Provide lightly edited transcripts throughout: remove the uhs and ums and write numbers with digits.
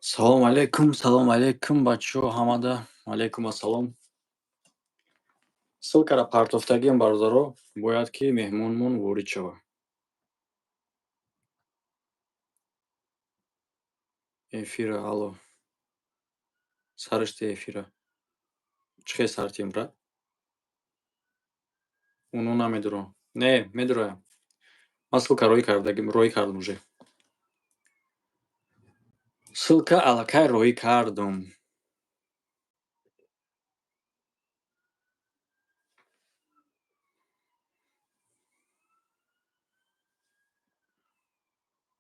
Салом алейкум, салом алейкум, бачаҳо ҳамада. Алейкум ассалом. Ссылкаро партофтагиам, бародаро, бояд ки меҳмонмон ворид шавад. Эфира, алло. Саришти эфира. Чӣ хел сартем, брат? Уно намедурон. Не, медуроям. Ман ссылка роӣ кардагим, роӣ кардам уже. Ссылка аллакай роӣ кардам.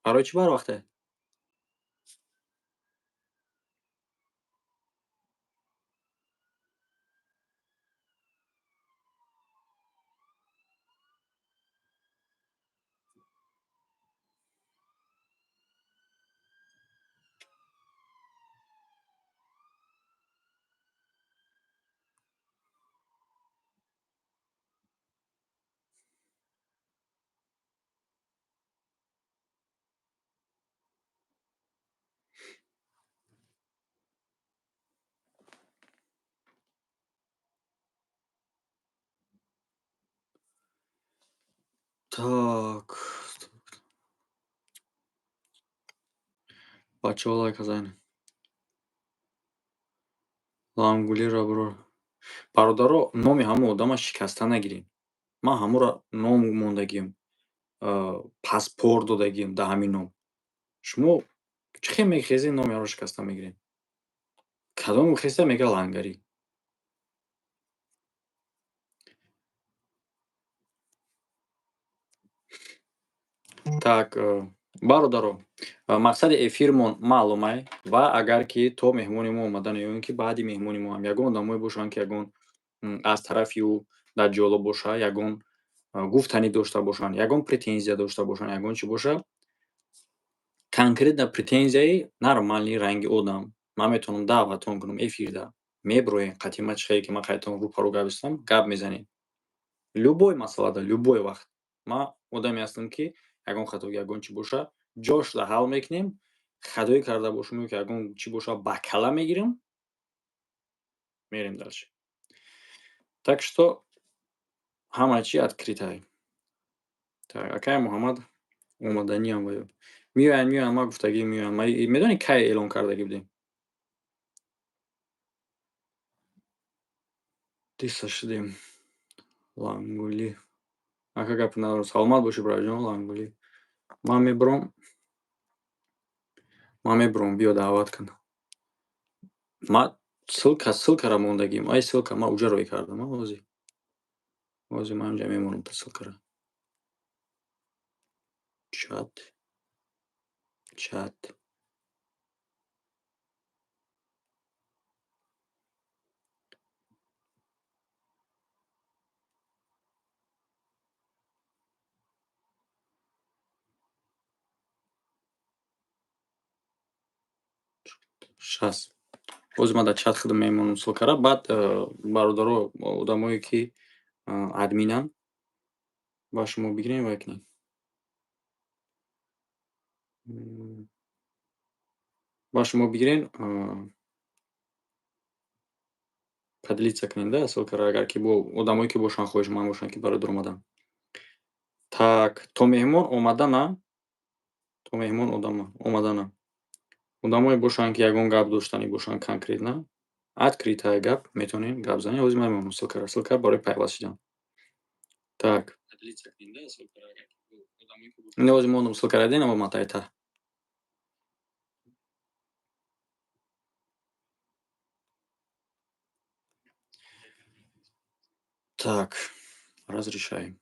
Барои чӣ барвақте? Так. Бачаҳо, лайка занед. Лангулиро бирор. Бародаро, номи ҳамон одама шикаста нагирем. Ман ҳамонро ном мондагием. Паспорт додагием да ҳамин ном. Шумо чӣ хел мехезед, номи ҳамонро шикаста мегиред? Кадом хеста мега лангарӣ? Так, бародаро, мақсади эфирмон маълумай ва агар ки то меҳмони мо омадан ё ин ки баъди меҳмони мо ҳам ягон одамое бошанд, ки ягон аз тарафи ӯ дар ҷоло боша, ягон гуфтанӣ дошта бошанд, ягон претензия дошта бошанд, ягон чӣ боша, конкретно претензияи нормальный ранги одам, ман метавонам даъватон кунам эфирда. Меброем қатъи ма, чихеле ки ман қайтон рӯпарӯ гап истам, гап мезанем. Любой масъалада, любой вақт. Ман одаме ҳастам, ки ягон хатоги, ягон чӣ боша, ҷошда ҳал мекунем, хатоӣ карда бошем ё ки ягон чӣ боша, ба кала мегирем, мерем дальше. Так что ҳама чӣ открытое. Так, акай Муҳаммад омаданиам ва ё. Меоянд, меоянд, ман гуфтагӣ меоянд. Ман медонӣ, кай эълон кардагӣ будем? Диса шудем. Лангулӣ. Ака, гапи надорам. Саломат бошӣ, братҷон, Лангулӣ. Ман мебурам. Ман мебурам, биё, даъват кун. Ман ссылкаро мондагим. Ай, ссылка ман уҷа роӣ кардам, а ҳозир. Ҳозир ман ҳамҷа мемонам та ссылкаро. Чат. Чат. Шаст. Ҳозир ман дар чат худам мемонам ссылкаро. Баъд бародаро, одамое ки админанд, ба шумо бигирем, вай кунем. Ба шумо бигирен, поделиться кунем да ссылкаро, агар ки бо одамое ки бошанд, хоҳишманд бошанд, ки барои дуромадан. Так, то меҳмон омадана, то меҳмон одама омадана. Одамое бошанд, ки ягон гап доштанӣ бошанд, конкретно, открытая гап, метавонем гап занем. Ҳозир ман мемонам ссылкаро. Ссылка барои пайваст шудан. Так. Ин ҳозир мондам ссылкаро, дидем, омад айта. Так, разрешаем.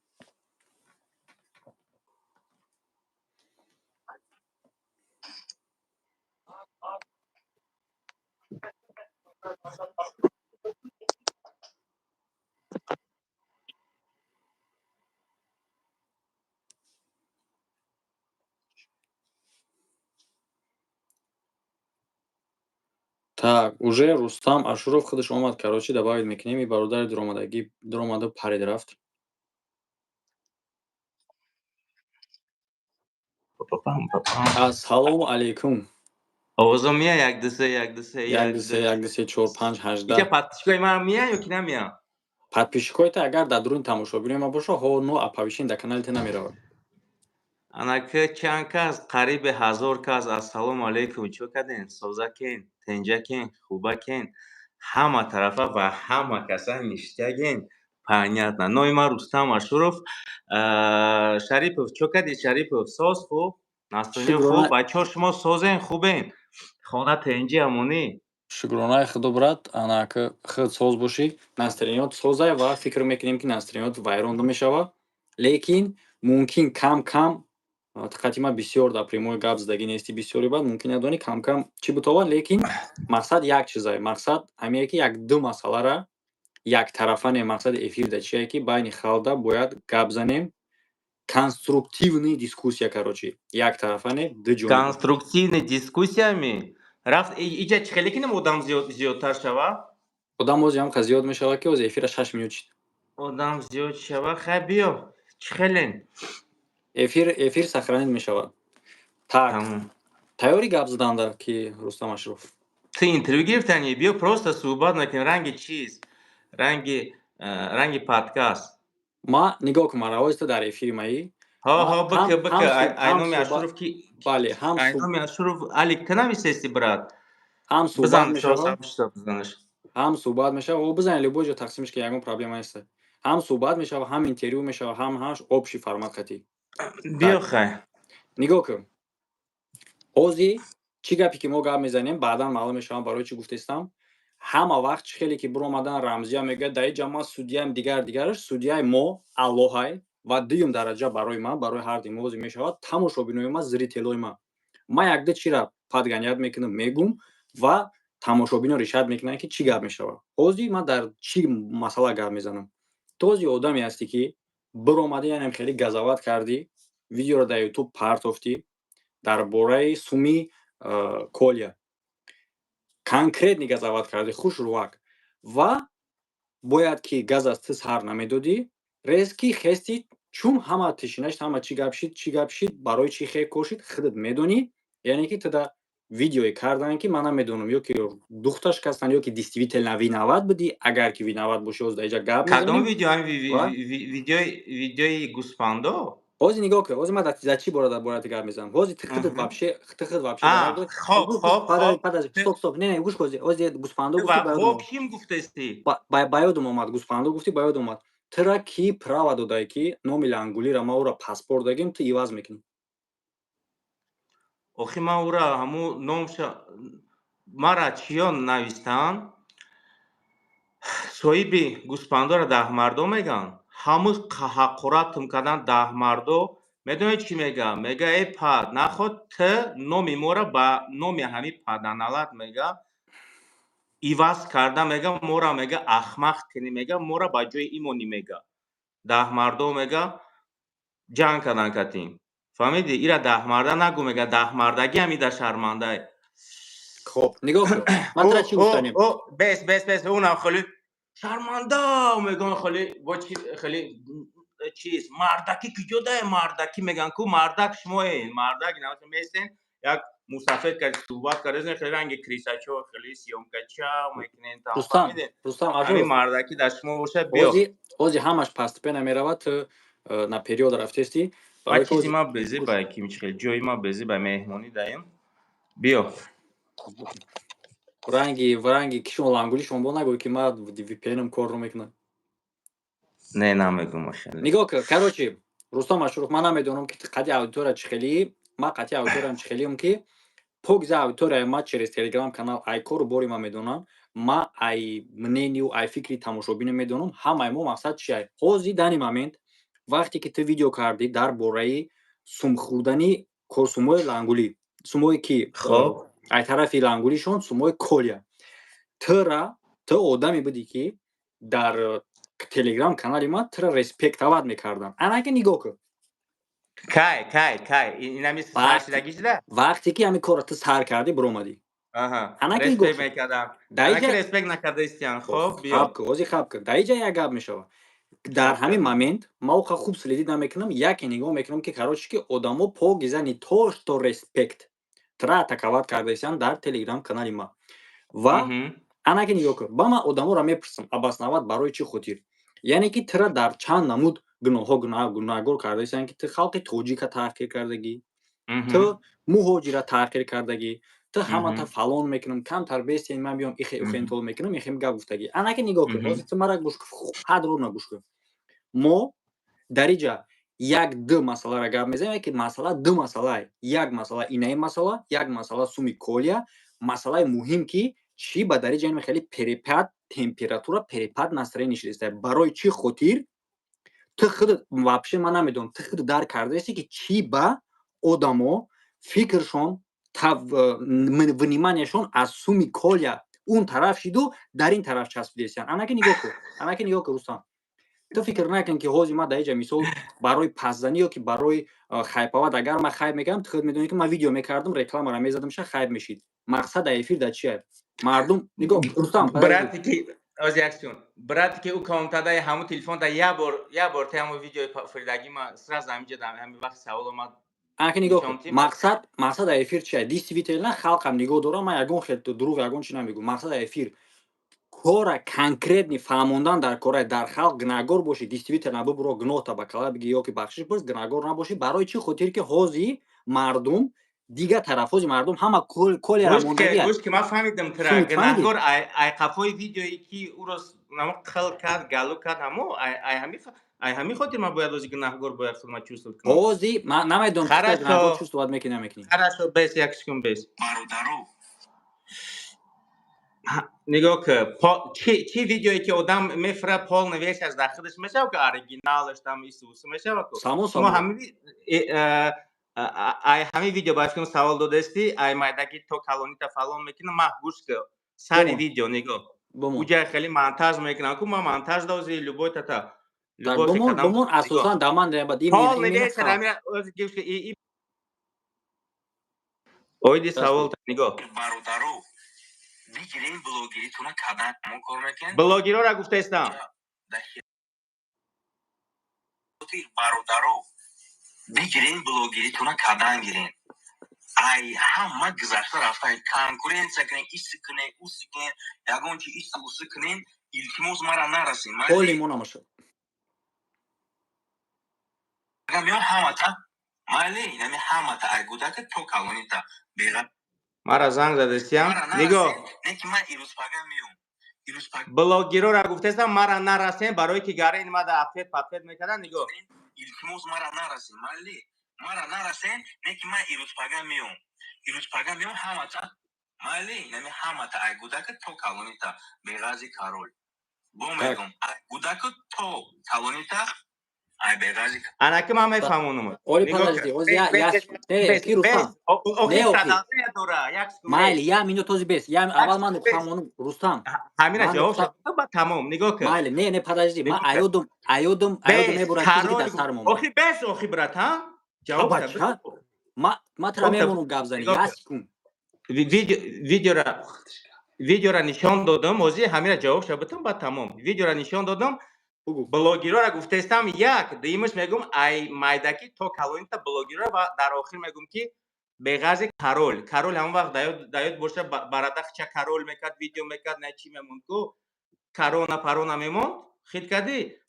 Так, уже Рустам Ашуров худаш омад, короче, добавить мекунем. И бародари дуромадагӣ дуромаду парид, рафт. Папам, папам. Ассалому алайкум. Овозо мия? Як, ду, се, як, ду, се. Як, ду, се, як, ду, се, чор, панҷ, ҳаждаҳ. Иҷа подписчикои ман мия ё ки намия? Подписчикои та агар дар дуруни тамошобинои ман боша, ҳо, но оповещение дар канали та намеравад. Анака чанд кас, қариби 1000 кас. Ассалому алайкум, чо карден? Созакен, тенҷакен, хубакен, ҳама тарафа ва ҳама каса ништяген. Понятно. Номи ман Рустам Ашуров. Шарипов, чо кардӣ, Шарипов? Соз, хуб, настроение хуб? Бачаҳо, шумо созен, хубен? Хона тенҷи, амонӣ? Шукронаи худо, брат, анака худ соз бошӣ, настроениёт созай ва фикр мекунем, ки настроениёт вайрон намешавад, лекин мумкин кам кам диққати ман бисёр дар прямой гап задагӣ нести, бисёри баъд мумкин надонӣ кам кам чӣ бутовад, лекин мақсад як чизае, мақсад ҳамие, ки як ду масъалара яктарафа не. Мақсади эфир да чие, ки байни халда бояд гап занем, конструктивный дискуссия, короче, яктарафа не, дуҷониба. Конструктивный дискуссиями рафт. Иҷа чӣ хеле кинем, одам зиёдтар шава? Одам ози ҳам зиёд мешавад, ки ози эфира 6 минут шид. Одам зиёд шава. Хай, биё, чӣ хелен? Эфир сохранить мешавад. Так, тайёри гап заданда ки, Рустам Ашуров? Ту интервю гирифтани, биё, просто суҳбат мекунем, ранги чиз, ранги подкаст. Ма нигоҳ кун, мара, ози ту дар эфири маӣ. Ҳо, ҳо, бика, бика, айноми Ашуров ки. Бале, ҳам. Айноми Ашуров Али, ту нависести, брат. Ҳам суҳбат мешавад, ҳам суҳбат мешавад. О, бизанед, любой ҷо тақсимш ки, ягон проблема нест. Ҳам суҳбат мешавад, ҳам интервю мешавад, ҳам ҳаш общий формат қатӣ. Биё, хай. Нигоҳ кун, ҳозир чӣ гапе ки мо гап мезанем, баъдан маълум мешавад барои чӣ гуфтестам. Ҳама вақт чӣ хеле ки биромадан, Рамзия мегӯяд, дар ин ҷа ман судьяям, дигар дигараш. Судьяи мо Аллоҳай ва дуюм дараҷа барои ман, барои ҳарди мо ҳозир мешавад тамошобинои ман, зрителои ман. Ман якда чира подгонять мекунам, мегум ва тамошобино решать мекунанд, ки чӣ гап мешавад. Ҳозир ман дар чӣ масъала гап мезанам? Ту ҳозир одаме ҳастӣ, ки биромадӣ, янам хеле газават кардӣ, видеоро дар Ютуб партофтӣ дар бораи суми Колия. Конкретно газават кардӣ, хушрувак, ва бояд ки газ аз ту сар намедодӣ. Резко хести, чун ҳама тишинашт, ҳама чӣ гап шид, чӣ гап шид, барои чӣ хел кошид, худат медонӣ. Яъне ки туда видеое карданд, ки ман намедонам, ё ки духташ кастанд, ё ки действительно виноват будӣ. Агар ки виноват бошӣ, ҳозир дар инҷа гап Кадом мезанем. видео? Видеои гӯспандо? Ҳозир нигоҳ кун, ҳозир ман дар чӣ бора дар бораи гап мезанам. Ҳозир ту худат вообще, ту худ вообще. Хоб, хоб. Стоп, стоп, не, не, гӯш кун, ҳозир гӯспандо гуфтӣ, ба ёдам Ким гуфтасти? Ба ёдам омад, гӯспандо гуфтӣ, ба ёдам омад. Тура ки право додае, ки номи Лангулира ма ӯра паспорт дагим, ту иваз мекунӣ? Охи, ман ӯра ҳамун номша мара чиё навистанд? Соҳиби гӯспандоро даҳмардо мегӯянд. Ҳамун ҳақоратм кардан даҳмардо. Медонед, чӣ мега? Мега: «Э, пад наход, т номи моро ба номи ҳамин паданалат, мега, иваз карда, мега, мора, мега, ахмақ кунӣ, мега, мора ба ҷои имонӣ», мега. Даҳмардо, мега, ҷанг кардан катим. Фаҳмидӣ? Ира даҳмарда нагӯ, мега, даҳмардагӣ ҳамида шармандай. Хоб, нигоҳ кун, ман тура чӣ гуфтанем. Бес, бес, бес, унам хеле шарманда мегӯян, хеле бо чи, хеле чиз, мардакӣ куҷо дае, мардакӣ мегӯян ку, мардак шумоед, мардак местен, як мусафед кард, суҳбат кардем, хеле ранги крисачо, хеле съёмкача мекунен. Рустам, Рустам. Ҳамин мардакӣ дар шумо бошад, биё. Ҳозир ҳамаш постепенно меравад, ту наперёд рафтести. Ма чизи ма безиба, кимчихел ҷои ма безиба, меҳмонӣ даем, биё. Ранги ки шумо лангули шумо бо нагӯй, ки ма VPN-м корро мекунам. Не, намегӯм хеле. Нигоҳ кун, короче, Рустам Ашуров, ман намедонам, ки қади аудитория чӣ хелӣ, ман қатъи аудиториям чӣ хелиам, ки покза аудиторияи ма через Телеграм канал ай кору бори ма медонам, ма ай мнению, ай фикри тамошобино медонам. Ҳамаи мо мақсад чиай? Ҳозир данный момент, вақте ки ту видео кардӣ дар бораи сумхӯрдани сумои лангулӣ, сумое ки ай тарафи лангулишон, сумои Колия, тура, ту одаме будӣ, ки дар Телеграм канали ман тура респектовать мекардам. Анаки нигоҳ кун. Кай, кай, кай инами саршидагӣ шуда? Вақте ки ҳамин корро ту сар кардӣ, биромадӣ. Респект мекардам, респект накардаистиян. Хоб, биё. Хаб кун, ҳозир хаб кун, дар иҷа як гап мешавад. Дар ҳамин момент ма оқа хуб следить намекунам, яке нигоҳ мекунам, ки, короче, ки одамо покиза не то что респект. Тра атаковать кардаистанд дар Телеграм канали ма. Ва ана ки нигоҳ кун, ба ман одаморо мепурсам, обосновать барои чӣ хотир? Яъне ки тра дар чанд намуд гуноҳҳо гунаҳгор кардаистанд, ки ту халқи тоҷика таҳқир кардагӣ, ту муҳоҷира таҳқир кардагӣ, ту ҳамата фалон мекунам, камтар бестен, ман биём ихе ухентол мекунам, ихем гап гуфтагӣ. Ана ки нигоҳ кун, ҳозир ту мара гӯш, қадро гӯш кун. Мо дар иҷа як ду масъаларо гап мезанем, ки масъала ду масъалае. Як масъала инаи масъала, як масъала суми колия. Масъалаи муҳим ки чӣ ба дар иҷа хеле перепад температура, перепад настроение шудааст. Барои чӣ хотир ту худат вообще ман намедонам, ту худат дарк кардаисти, ки чӣ ба одамо фикршон, внимание шон аз суми колия он тараф шиду дар ин тараф часпидесиян? Анаки нигоҳ кун, анаки нигоҳ кун, Рустам, ту фикр накун, ки ҳозир ман дар иҷа мисол барои пасзанӣ ё ки барои хайповать. Агар ман хайп мекардам, ту худ медонӣ, ки ман видео мекардам, рекламаро мезадам, ша хайп мешид. Мақсад дар эфир дар чия? Мардум, нигоҳ, Рустам. Брате, ки оз як секунд, брате, ки ӯ комтадаи ҳамун телефонда як бор те ҳамун видеои фирдагӣ ма сразу ҳаминҷа ҳамин вақти савол омад. Анаки нигоҳ кун, мақсад дар эфир чия? Действительно халқам нигоҳ дорам, ман ягон хел дурӯғ, ягон чи намегӯм. Мақсад дар эфир кора конкретный фаҳмондан дар кора. Дар халқ гунаҳгор бошӣ, действительно бубуро, гуноҳта ба кала бигӣ ё ки бахшиш пурс. Гунаҳгор набошӣ, барои чӣ хотир ки ҳозир мардум дигар тараф, ҳозир мардум ҳама колера мондагӣ. Гӯш ки, ман фаҳмидам тра. Гунаҳгор ай қафои видеое ки ӯро қил кард, галу кард, ҳамо ай ҳамин хотир ман бояд ози гунаҳгор бояд худма чувствовать кунам? Ҳозир ман намедонам, гунаҳгор чувствовать мекунӣ, намекунӣ. Хорошо, бес, як секунд, бес. Бародаро. Нигоҳ ки, чӣ видеое ки одам мефира, полный версияш дар худаш мешава, ки оригиналаш там исуси мешава ку. Само. Шумо ай ҳамин видео ба фикрам савол додастӣ, ай майдаки то калонита фалон мекунам. Ман, гӯш ки, сари видео нигоҳ, уҷа хеле монтаж мекунам ку, ман монтаж дози любой тата. Бумон, асосан да ман. Полный версия. Оиди савол нигоҳ. Бародаро, бигирем, блогеритона кадан мо кор мекунем. Блогерора гуфтаистам. Бародаро, бигирем, блогеритона кадан гирем, ай ҳама гузашта рафта конкуренция кунем, иси кунем, уси кунем, ягон чи иси уси кунем. Илтимос, мара нарасем. Ҳоли мо намашад. Меём ҳамата, майли, нами ҳамата, ай гудака то калонита беға. Мара занг задастиям, нигоҳ. Не ки ман ирӯзпага меём. Блогерора гуфтаистам, мара нарасем, барое ки гарин мада апет папет мекардан, нигоҳ. Илтимос, мара нарасем, майли, мара нарасем. Не ки ман ирӯзпага меём, ирӯзпага меём, ҳамата, майли, нами ҳамата, ай гудака то калонита беғази король бо мегум, ай гудака то калонита ай беғази. Анаки ман мефаҳмонам. Оли, подожди, ози я не ки, Рустам, не, охи майли, як минут, ози бес, я аввал ман фаҳмонам, Рустам. Ҳамина ҷавоб шуд, ба тамом, нигоҳ кун. Майли, не, подожди, ман аёдум, аёдум, аёдум мебурад чизе ки дар сар монда. Охи, бес, охи, брат, ҳа. Ҷавоб. Ма тра мемонам гап зани, як секунд. Видеора нишон додам, ҳозир ҳамина ҷавоб шабитам, ба тамом. Видеора нишон додам, блогерора гуфтаистам, як дуюмаш мегум, ай майдакӣ то калонита блогерора, ва дар охир мегум, ки беғарзи король. Король ҳамон вақт даёд боша, барадахча король мекард, видео мекард, на чӣ мемонд ку, корона парона мемонд, хит кардӣ,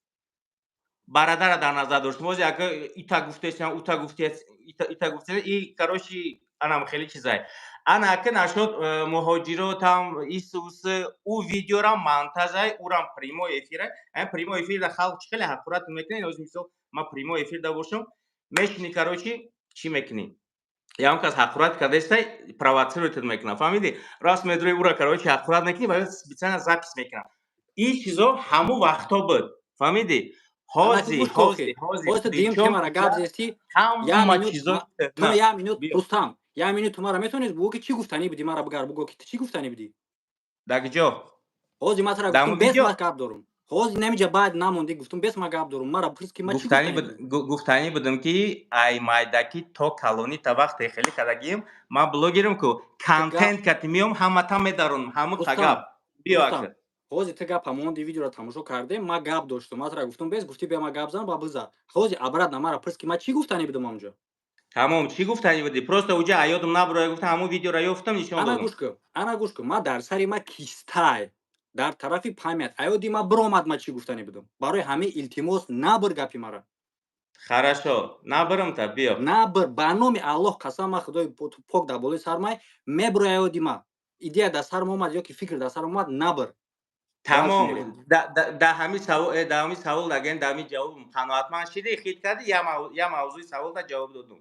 барадара дар назар доштем. Ҳозир ака ита гуфтаистам, ута гуфтест, ита гуфтест, и короче, анам хеле чизай. Ана ака нашуд, муҳоҷиротам исус, ӯ видеорам монтажай, ӯрам прямой эфира. Ам прямой эфир да халқ чӣ хеле ҳақорат мекунад. Ҳозир мисол ман прямой эфир да бошам, мешини, короче, чӣ мекунӣ? Ягон кас ҳақорат кардаистай, провоцировать мекунад, фаҳмидӣ? Рост медурӣ, ӯра, короче, ҳақорат мекунӣ ва специально запись мекунад. Ин чизо ҳамун вақтҳо буд, фаҳмидӣ? Ҳозир ҳозир дим темара гап зести. Ҳама чизо. Ту як минут, Рустам, як минут, ту мара метавонӣ бугӯ, ки чӣ гуфтанӣ будӣ? Мара бигар, бугӯ, ки ту чӣ гуфтанӣ будӣ. Дар куҷо? Ҳозир ман тара гуфтум, бес, ман гап дорум. Ҳозир намиҷа баъд намондӣ, гуфтум, бес, ман гап дорум, мара пурс, ки ман чӣ. Гуфтанӣ будам, ки ай майдакӣ то калонӣ та вақте хеле кардагием, ман блогерам ку, контент кати меом, ҳамата медаронам, ҳамун гап биё ака. Ҳозир ту гапа монди, видеоро тамошо кардем, ман гап доштум, ман тара гуфтум, бес, гуфтӣ, бия, ман гап зан, ба биза. Ҳозир обратно мара пурс, ки ман чӣ гуфтанӣ будам ҳамҷо. Тамом, чӣ гуфтани будӣ? Просто уҷа аёдам набуроя, гуфтам, ҳамун видеоро ёфтам, нишон Ана додам. гӯш кун, ана гӯш кун. Ма дар сари ма кистай, дар тарафи память аёди ма биромад. Ма чӣ гуфтани будам? Барои ҳамин, илтимос, набир гапи мара. Хорошо, набирам, та биё. Набир. Ба номи Аллоҳ қасам, ма худои пок дар болои сармай мебирои аёди ма. Идея дар сарам омад ё ки фикр дар сарам омад, набир. Тамом, да ҳамин савол аген, да ҳамин ҷавоб қаноатманд шидӣ, хит кардӣ? Я мавзӯи саволда ҷавоб додум.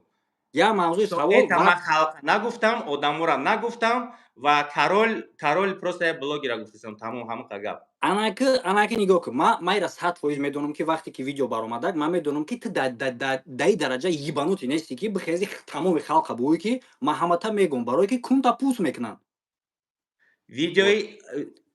Я мавзӯи савол. Это ма халқ нагуфтам, одаморо нагуфтам ва король просто я блогера гуфтасам, тамом, ҳамақа гап. Анаки нигоҳ кун, ма ира 100% медонам, ки вақте ки видео баромадак, ман медонам, ки ту даи дараҷа ебанутый нестӣ, ки бихези, тамоми халқа бугӯӣ, ки ман ҳамата мегӯм, барое ки кунта пус мекунанд. Видеои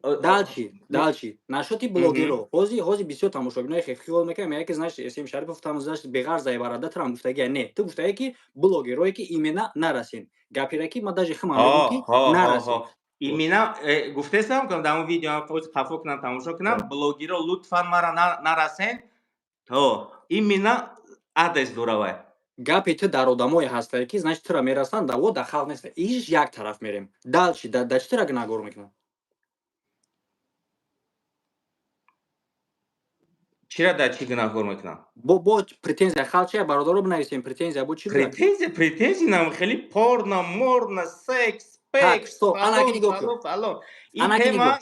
Дальше насчёти блогеро. Ҳози бисёр тамошобинои хиёл мекунам, мега, ки, значит, Эсем Шарипов там, значит, беғарз заебарада трам гуфтагия. Не, ту гуфтагия, ки блогерое, ки именно нарасен гапира, ки ма даже химам мегӯм, ки нарасен. Именно гуфтесам, дар он видео хафо кунам, тамошо кунам. Блогеро, лутфан, мара нарасен, именно адрес доравай. Гапи ту дар одамое ҳастае, ки, значит, тура мерасанд, даво дар халқ неста. Иш як тараф мерем. Дальше да чӣ тура гунаҳгор мекунам? Чира дар чӣ гунаҳгор мекунам? Бо претензия халқ чия? Бародаро, бинависем, претензия бо чӣ? Претензия нам хеле порно, морно, секс, пекс, фалон, фалон. И тема,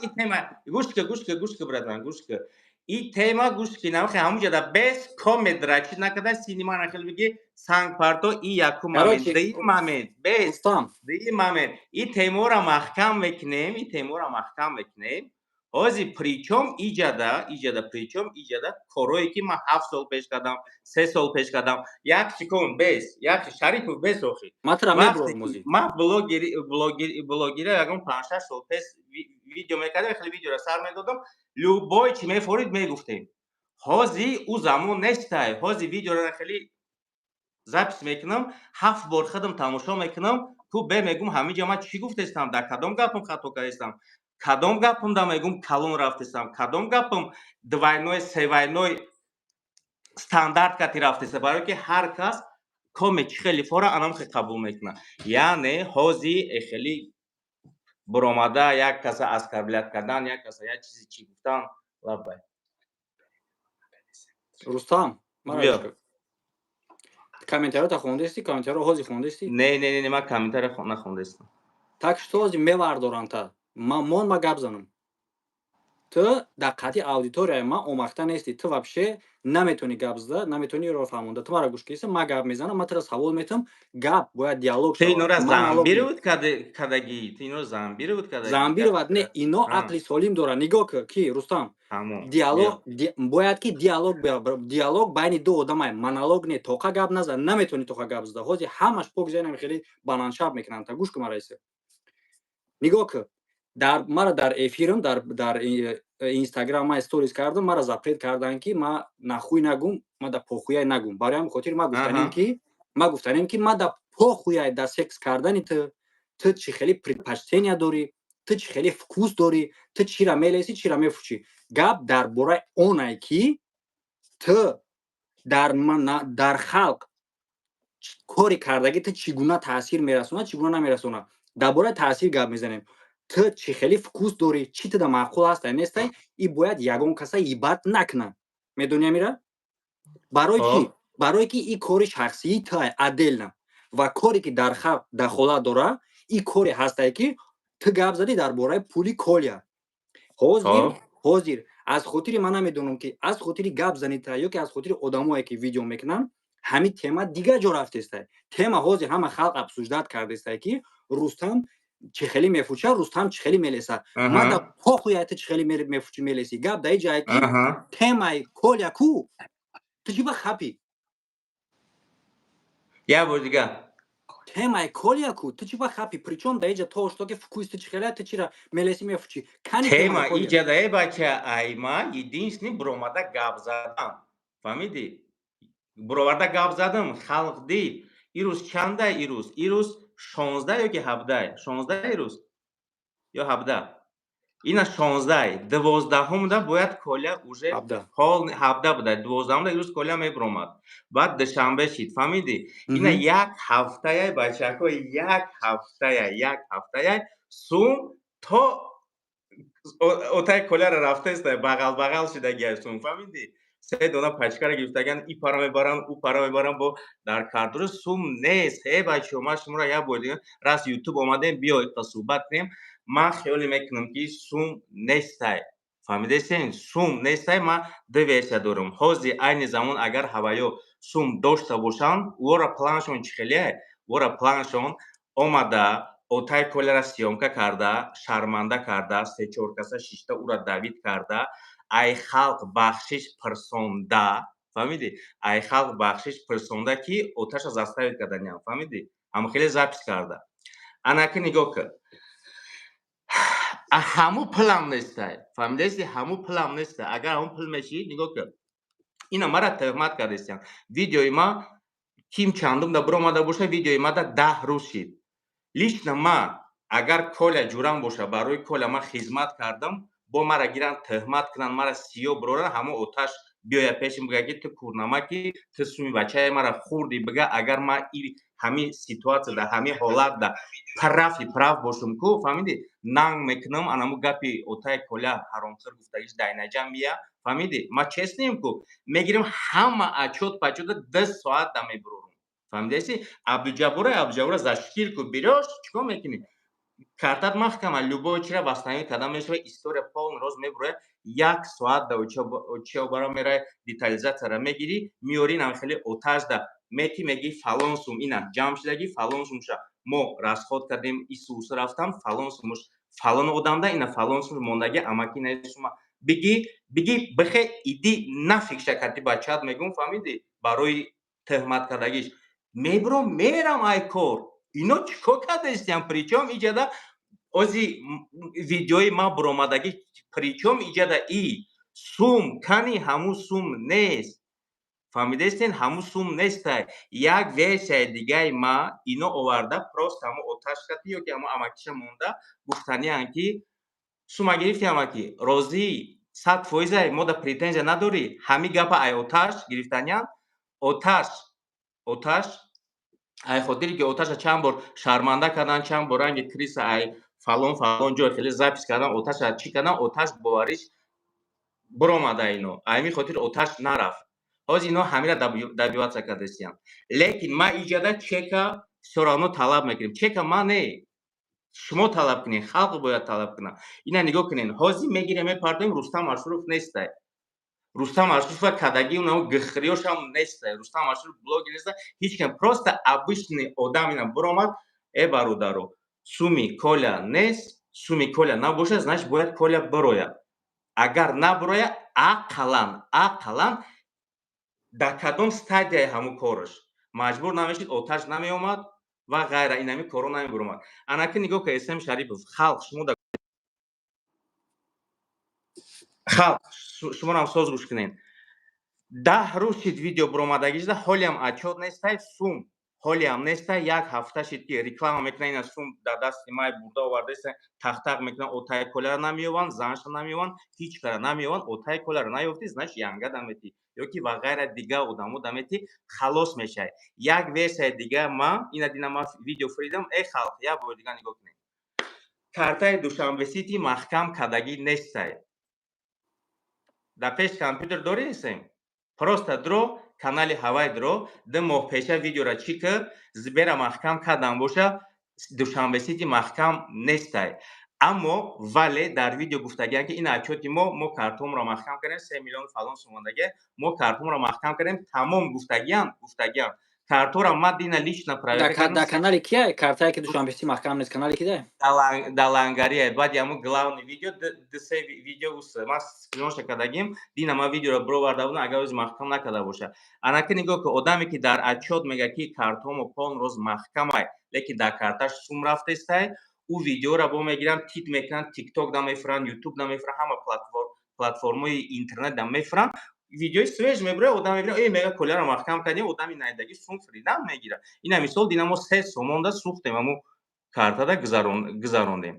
гӯш ка, гӯш ка, гӯш ка, братан, гӯш ка. И тема, гӯш ки, нам хеле ҳамуҷа да без комедра чиз накарда, синема нахел биги, санг парто. И якум момент, дуюм момент, без дуюм момент, и темора маҳкам мекунем, и темора маҳкам мекунем. Ҳозир причём иҷада, причём иҷада корое, ки ман 7 сол пеш кардам, 3 сол пеш кардам? Як секунд, бес, як Шарипов, бес охи. Ман блогери ягон 5-6 сол пеш видео мекардам, хеле видеоро сар медодам, любой чи мефорид, мегуфтем. Ҳозир ӯ замон нестай. Ҳозир видеоро хеле запись мекунам, ҳафт бор худам тамошо мекунам, ку бе мегум, ҳаминҷа ман чӣ гуфтестам, дар кадом гапам хато кардестам, кадом гапам да мегум калон рафтестам, кадом гапам двойной, севойной стандарт кати рафтеста, барое ки ҳар кас коме чӣ хеле фора, анам хе қабул мекунад. Яъне ҳозир хеле буромада як каса оскорблять кардан, як каса як чизи чӣ гуфтан, лаббай. Рустам, комментариёта хондести? Комментариё ҳозир хондести? Не, не, не, ман комментариё нахондестам. Так что ҳозир мевардорам, та мон ма гап занам. Ту дар қатъи аудиторияи ман омахта нестӣ. Ту вообще наметавонӣ гап зада, наметавонӣ ро фаҳмонда. Ту мара гӯш киса, ман гап мезанам, ман тура савол метавам, гап бояд диалог. Ту инора замбировать кардагӣ, ту инора замбировать кардагӣ. Замбировать не, ино ақли солим дорад. Нигоҳ кӣ, ки Рустам, диалог бояд, ки диалог байни ду одамай, монолог не. Тоқа гап назан, наметавонӣ тоқа гап зада. Ҳозир ҳамаш пок зенам, хеле баландшаб мекунанд. Та гӯш кун, мараиса, нигоҳ кун. Дар мара дар эфирам, дар Инстаграм ман сторис кардам, мара запрет карданд, ки ма нахуй нагум, ма да похуяй нагум. Барои ҳамин хотир ма гуфтанем, ки ма да похуяй да секс кардани ту. Ту чӣ хеле предпочтения дорӣ, ту чӣ хеле вкус дорӣ, ту чира мелеси, чира мефучӣ. Гап дар бораи онае, ки ту дар халқ кори кардагӣ ту чӣ гуна таъсир мерасонад, чӣ гуна намерасонад. Дар бораи таъсир гап мезанем. Ту чӣ хеле вкус дорӣ, чӣ туда маъқул ҳастай, нестай, и бояд ягон каса ебать накунад. Медонӣ амира барои чӣ? Барое ки и кори шахсии туай отдельно ва коре, ки дар халқ дахолат дора, и коре ҳастае, ки ту гап задӣ дар бораи пули колия. Ҳозир аз хотири ман намедонам, ки аз хотири гап занита ё ки аз хотири одамое, ки видео мекунанд, ҳамин тема дигар ҷо рафтестай. Тема ҳозир ҳама халқ обсуждать кардестай, ки Рустам чӣ хеле мефуча, Рустам чӣ хеле мелеса. Ман да похуя ту чӣ хеле мефучи, мелеси. Гап дар ҷае, ки темаи коля ку, ту чӣ ба хапи? Як бор дигар. Темаи коля ку, ту чӣ ба хапи? Причём дар иҷа то что ки вкус ту чӣ хеле, ту чира мелеси, мефучи? Кани тема иҷа да, э бача, айма единственный буромада гап задан, фаҳмидӣ? Буроварда гап задам, халқ дид. Ирӯз чанда? Ирӯз 16 ё ки 17? 16 ирӯз ё 17. Ина 16, 12-ҳумда бояд Коля уже 17 буда, 12-ҳумда ирӯз Коля мебиромад. Баъд душанбе шид, фаҳмидӣ? Ина як ҳафтаяй, бачаҳо, як ҳафтая, як ҳафтаяй сум то отаи Коляра рафтаеста, бағал бағал шидагиай сум, фаҳмидӣ? Се дона пачкара гирифтаган, и пара мебаранд, ӯ пара мебаранд, бо дар картура сум нест. Э, бачаҳо, ман шуморо як бор дигар раз Ютуб омадем, биё суҳбат кунем. Ман хиёле мекунам, ки сум нестай, фаҳмидесен? Сум нестай. Ман ду версия дорам. Ҳозир, айни замон, агар ҳаваё сум дошта бошанд, ӯро планшон чӣ хеле, ӯро планшон омада, отаи Коляра съёмка карда, шарманда карда, се-чор каса шишта, ӯра давить карда, ай халқ бахшиш пирсонда, фаҳмидӣ? Ай халқ бахшиш пирсонда, ки оташа заставить карданиям, фаҳмидӣ? Ҳам хеле запись карда. Анаки нигоҳ кун, ҳаму пулам нестай, фаҳмидаисти? Ҳаму пулам нестай. Агар ҳаму пул мешид, нигоҳ кун, ина мара тӯҳмат кардастиян. Видеои ма ким чандумда биромада боша, видеои мада 10 рӯз шид. Лично ма, агар Коля ҷурам боша, барои Коля ман хизмат кардам, бо мара гиранд, тӯҳмат кунанд, мара сиёҳ бироранд, ҳамон оташ биёяд пешим, бига, ки ту курнамакӣ, ту суми бачаи мара хӯрдӣ, бига. Агар ман ҳамин ситуатсияда, ҳамин ҳолатда прафи прав бошам ку, фаҳмидӣ, нанг мекунам. Анаму гапи отаи Коля ҳаромхӯр гуфтагиш дайнаҷа мия, фаҳмидӣ? Ма честный м ку, мегирем, ҳама отчёт пачёта 2 соат да мебурорум, фаҳмидаисти? Абдуҷаббора, Абдуҷаббора за шкирку берёшь, чӣ кор мекунӣ? Картат маҳкама, любой чира восстановить карда мешава. История полный роз мебурояд. Як соат да очиобара мерай, детализатсияра мегирӣ, меёрӣ, нам хеле оташда мети, мегӣ: фалон сум ина ҷамъ шудагӣ, фалон сумша мо расход кардем, ису усу рафтам, фалон сумуш фалон одамда, ина фалон сум мондагӣ, амаки ина сума бигӣ, бигӣ, бихе, иди нафиг шакати бачаат мегум, фаҳмидӣ? Барои тӯҳмат кардагиш мебуром, мерам ай кор. Ино чӣ кор кардаистиям? Причём иҷада ози видеои ма буромадагӣ? Причём иҷада и сум кани? Ҳамун сум нест, фаҳмидаистен? Ҳамун сум нестай. Як версияи дигаи ма ино оварда, просто ҳамун оташ кати ё ки ҳамун амакиша монда гуфтаниянд, ки сума гирифти, амаки розӣ, 100%-ай, мо да претензия надорӣ. Ҳамин гапа ай оташ гирифтаниянд. Оташ ай хотире ки оташа чанд бор шарманда кардан, чанд бор ранги криса ай фалон фалон ҷой хеле запись кардан, оташа чӣ кардан, оташ бовариш биромада ино. Ҳамин хотир оташ нарафт. Ҳозир ино ҳамира добиваться кардастиянд. Лекин ма иҷада чека всё равно талаб мекунем. Чека ма не, шумо талаб кунед, халқ бояд талаб кунад. Ина нигоҳ кунед, ҳозир мегирем, мепардоем. Рустам Ашуров нестай. Рустам Ашурова кадаги унао гихриёшам нестай. Рустам Ашуров блогер неста, ҳеҷ кам, просто обычный одам ина биромад: э, бародаро, суми Коля нест. Суми Коля набошад, значит, бояд Коля бирояд. Агар набирояд, ақаллан, ақаллан дар кадом стадияи ҳамун кораш маҷбур намешид, оташ намеомад ва ғайра, инами корро намебуромад. Анаки нигоҳ ка, Эсм Шарипов, халқ шумо, халқ шуморам соз гӯш кунед. 10 рӯз шид видео буромадагишда, ҳолиам отчёт нестай, сум ҳолиам нестай. Як ҳафта шид, ки реклама мекунад, ина сум дар дасти май бурда овардаиста, тахтақ мекунад. Отаи Коляра намеёванд, занша намеёванд, ҳеҷ кара намеёванд. Отаи Коляра наёфтӣ, значит, янга даметӣ ёки ва ғайра, дига одамо даметӣ, халос мешавӣ. Як версияи дига ма ина дина, ма видео фиридам. Эй халқ, як бори дига нигоҳ кунед, картаи Душанбе Сити маҳкам кардагӣ нестай. Дар пеш компютер дорӣ, Эсем? Просто дро, канали ҳавай дро, 2 моҳ пеша видеора чӣ ки Сбера маҳкам кардан боша, Душанбе Сити маҳкам нестай. Аммо вале дар видео гуфтагианд, ки ин отчёти мо, мо картомро маҳкам кардем, 3 миллион фалон сомондаге мо картомро маҳкам кардем, тамом гуфтагианд, гуфтагианд. Картора ма дина лично проверка. Дар канали кия картае, ки Душанбе Сити маҳкам нест? Канали кида? Далангария. Баъди ҳамун главный видео ду се видео ма скринша кардагим. Дина ма видеоро бироварда будам, агар ози маҳкам накарда боша. Анаки нигоҳ ки, одаме ки дар отчёт мега, ки картомо полн роз маҳкамай, лекин дар карташ сум рафтестай, ӯ видеоро бо мегиранд, тит мекунанд, Тикток да мефуранд, Ютуб да мефуранд, ҳама платформаи интернет да мефуранд. Видеои свеж мебурад, одам мебинад, э, мега, Коляро маҳкам кардем, одами найдагӣ сум фиридан мегирад. Ина мисол, дина мо 3 сомонда сӯхтем, аму Картада гузарондем.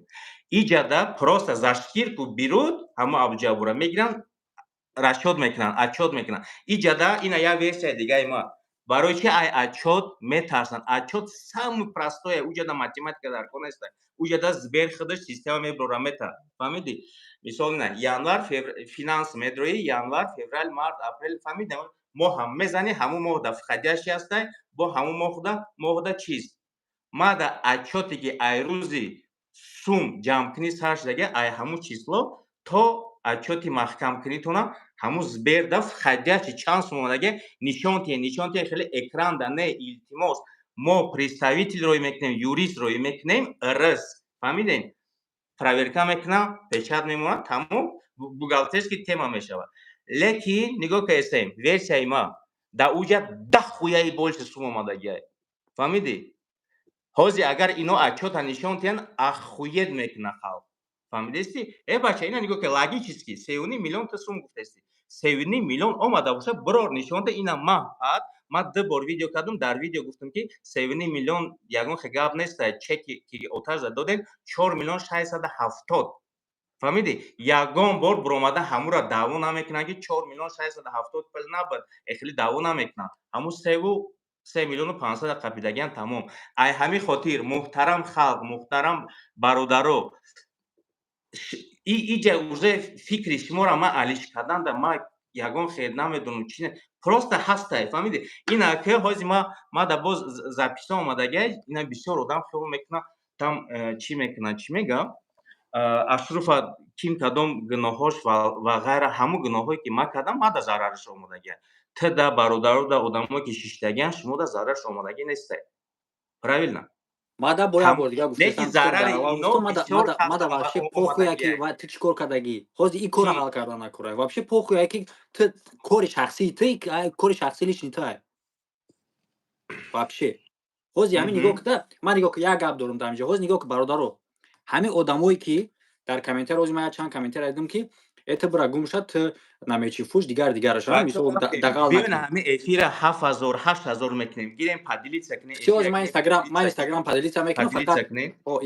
Иҷада просто за шкирку берут, ҳамо Абдуҷаббора мегиранд, расчёт мекунанд, отчёт мекунанд. Иҷада ина як версияи дигаи ма. Барои чи ай отчёт метарсанд? Отчёт самый простое, уҷада математика дар кор неста. Уҷада Сбер худаш система меброра мета. Фаҳмидӣ? Мисол, ина январ, финанс медроӣ, январ, феврал, март, апрел, фаҳмидӣ? Моҳам мезанӣ, ҳамун моҳ да входящий ҳастай, бо ҳамун моҳда чиз. Ма да отчёте ки ай рӯзи сум ҷамъкунӣ сар шудаги, ай ҳамун число то отчёти маҳкамкунитона, ҳамун Сберда входящий чанд сум омадаги нишон тиҳед, нишон тиҳед, хеле экранда не, илтимос. Мо представитель роӣ мекунем, юрист роӣ мекунем, рс, фаҳмидем? Проверка мекунам, печать мемонад, тамом, бухгалтерский тема мешавад. Лекин нигоҳ кардестем, версияи ма дар уҷа 10 хуяи больше сум омадагиай, фаҳмидӣ? Ҳозир агар ино отчёта нишон диҳанд, охуеть мекунад халқ, фаҳмидести? Э, бача, ина нигоҳ ка, логически 3,5 миллион та сум гуфтести, 3,5 миллион омада боша, бирор нишон да. Ина ма ҳад ма ду бор видео кардам, дар видео гуфтам, ки 3,5 миллион ягон хе гап неста. Чеки ки отажа додем, 4 миллион 670, фаҳмидӣ? Ягон бор биромада ҳамура даъво намекунанд, ки 4 миллион 670 пул набуд, эхели даъво намекунанд. Ҳамун севу 3 миллиону 500 қапидагиан, тамом. Ай ҳамин хотир, муҳтарам халқ, муҳтарам бародаро, иҷа уже фикри шуморо ман алиш карданда ма ягон хел намедонам чи, просто ҳастай, фаҳмидӣ? Ина ки ҳози ма да боз записьо омадагиай, ина бисёр одам хиёл мекунад, там чӣ мекунад, чӣ мегӯям, Ашруфа ким кадом гуноҳош ва ғайра. Ҳамун гуноҳое ки ман кардам, ма да зарараш омадагиай, т да бародаро, да одамое ки шиштагиан, шумо да зарараш омадагӣ нестай, правильно? Мада бо як бор дига гуфтам, зарари ино бисёр. Мада вообще похуя ки ту чӣ кор кардагӣ. Ҳозир ин корро ҳал карда накора, вообще похуя ки ту кори шахсии ту, кори шахсии личный ту вообще. Ҳозир ҳамин нигоҳ куда, ман нигоҳ, як гап дорам дар инҷо. Ҳозир нигоҳ ку, бародаро, ҳамин одамое ки дар комментар, ҳозир ман чанд комментар дидам, ки э, ту бира гум шад, ту намечи фуш, дигар дигараша, мисол, дағал. Бибин, ҳамин эфира 7000, 8000 мекунем, гирем, поделиться кунем. Ҳозир ман Инстаграм поделиться мекунам фақат,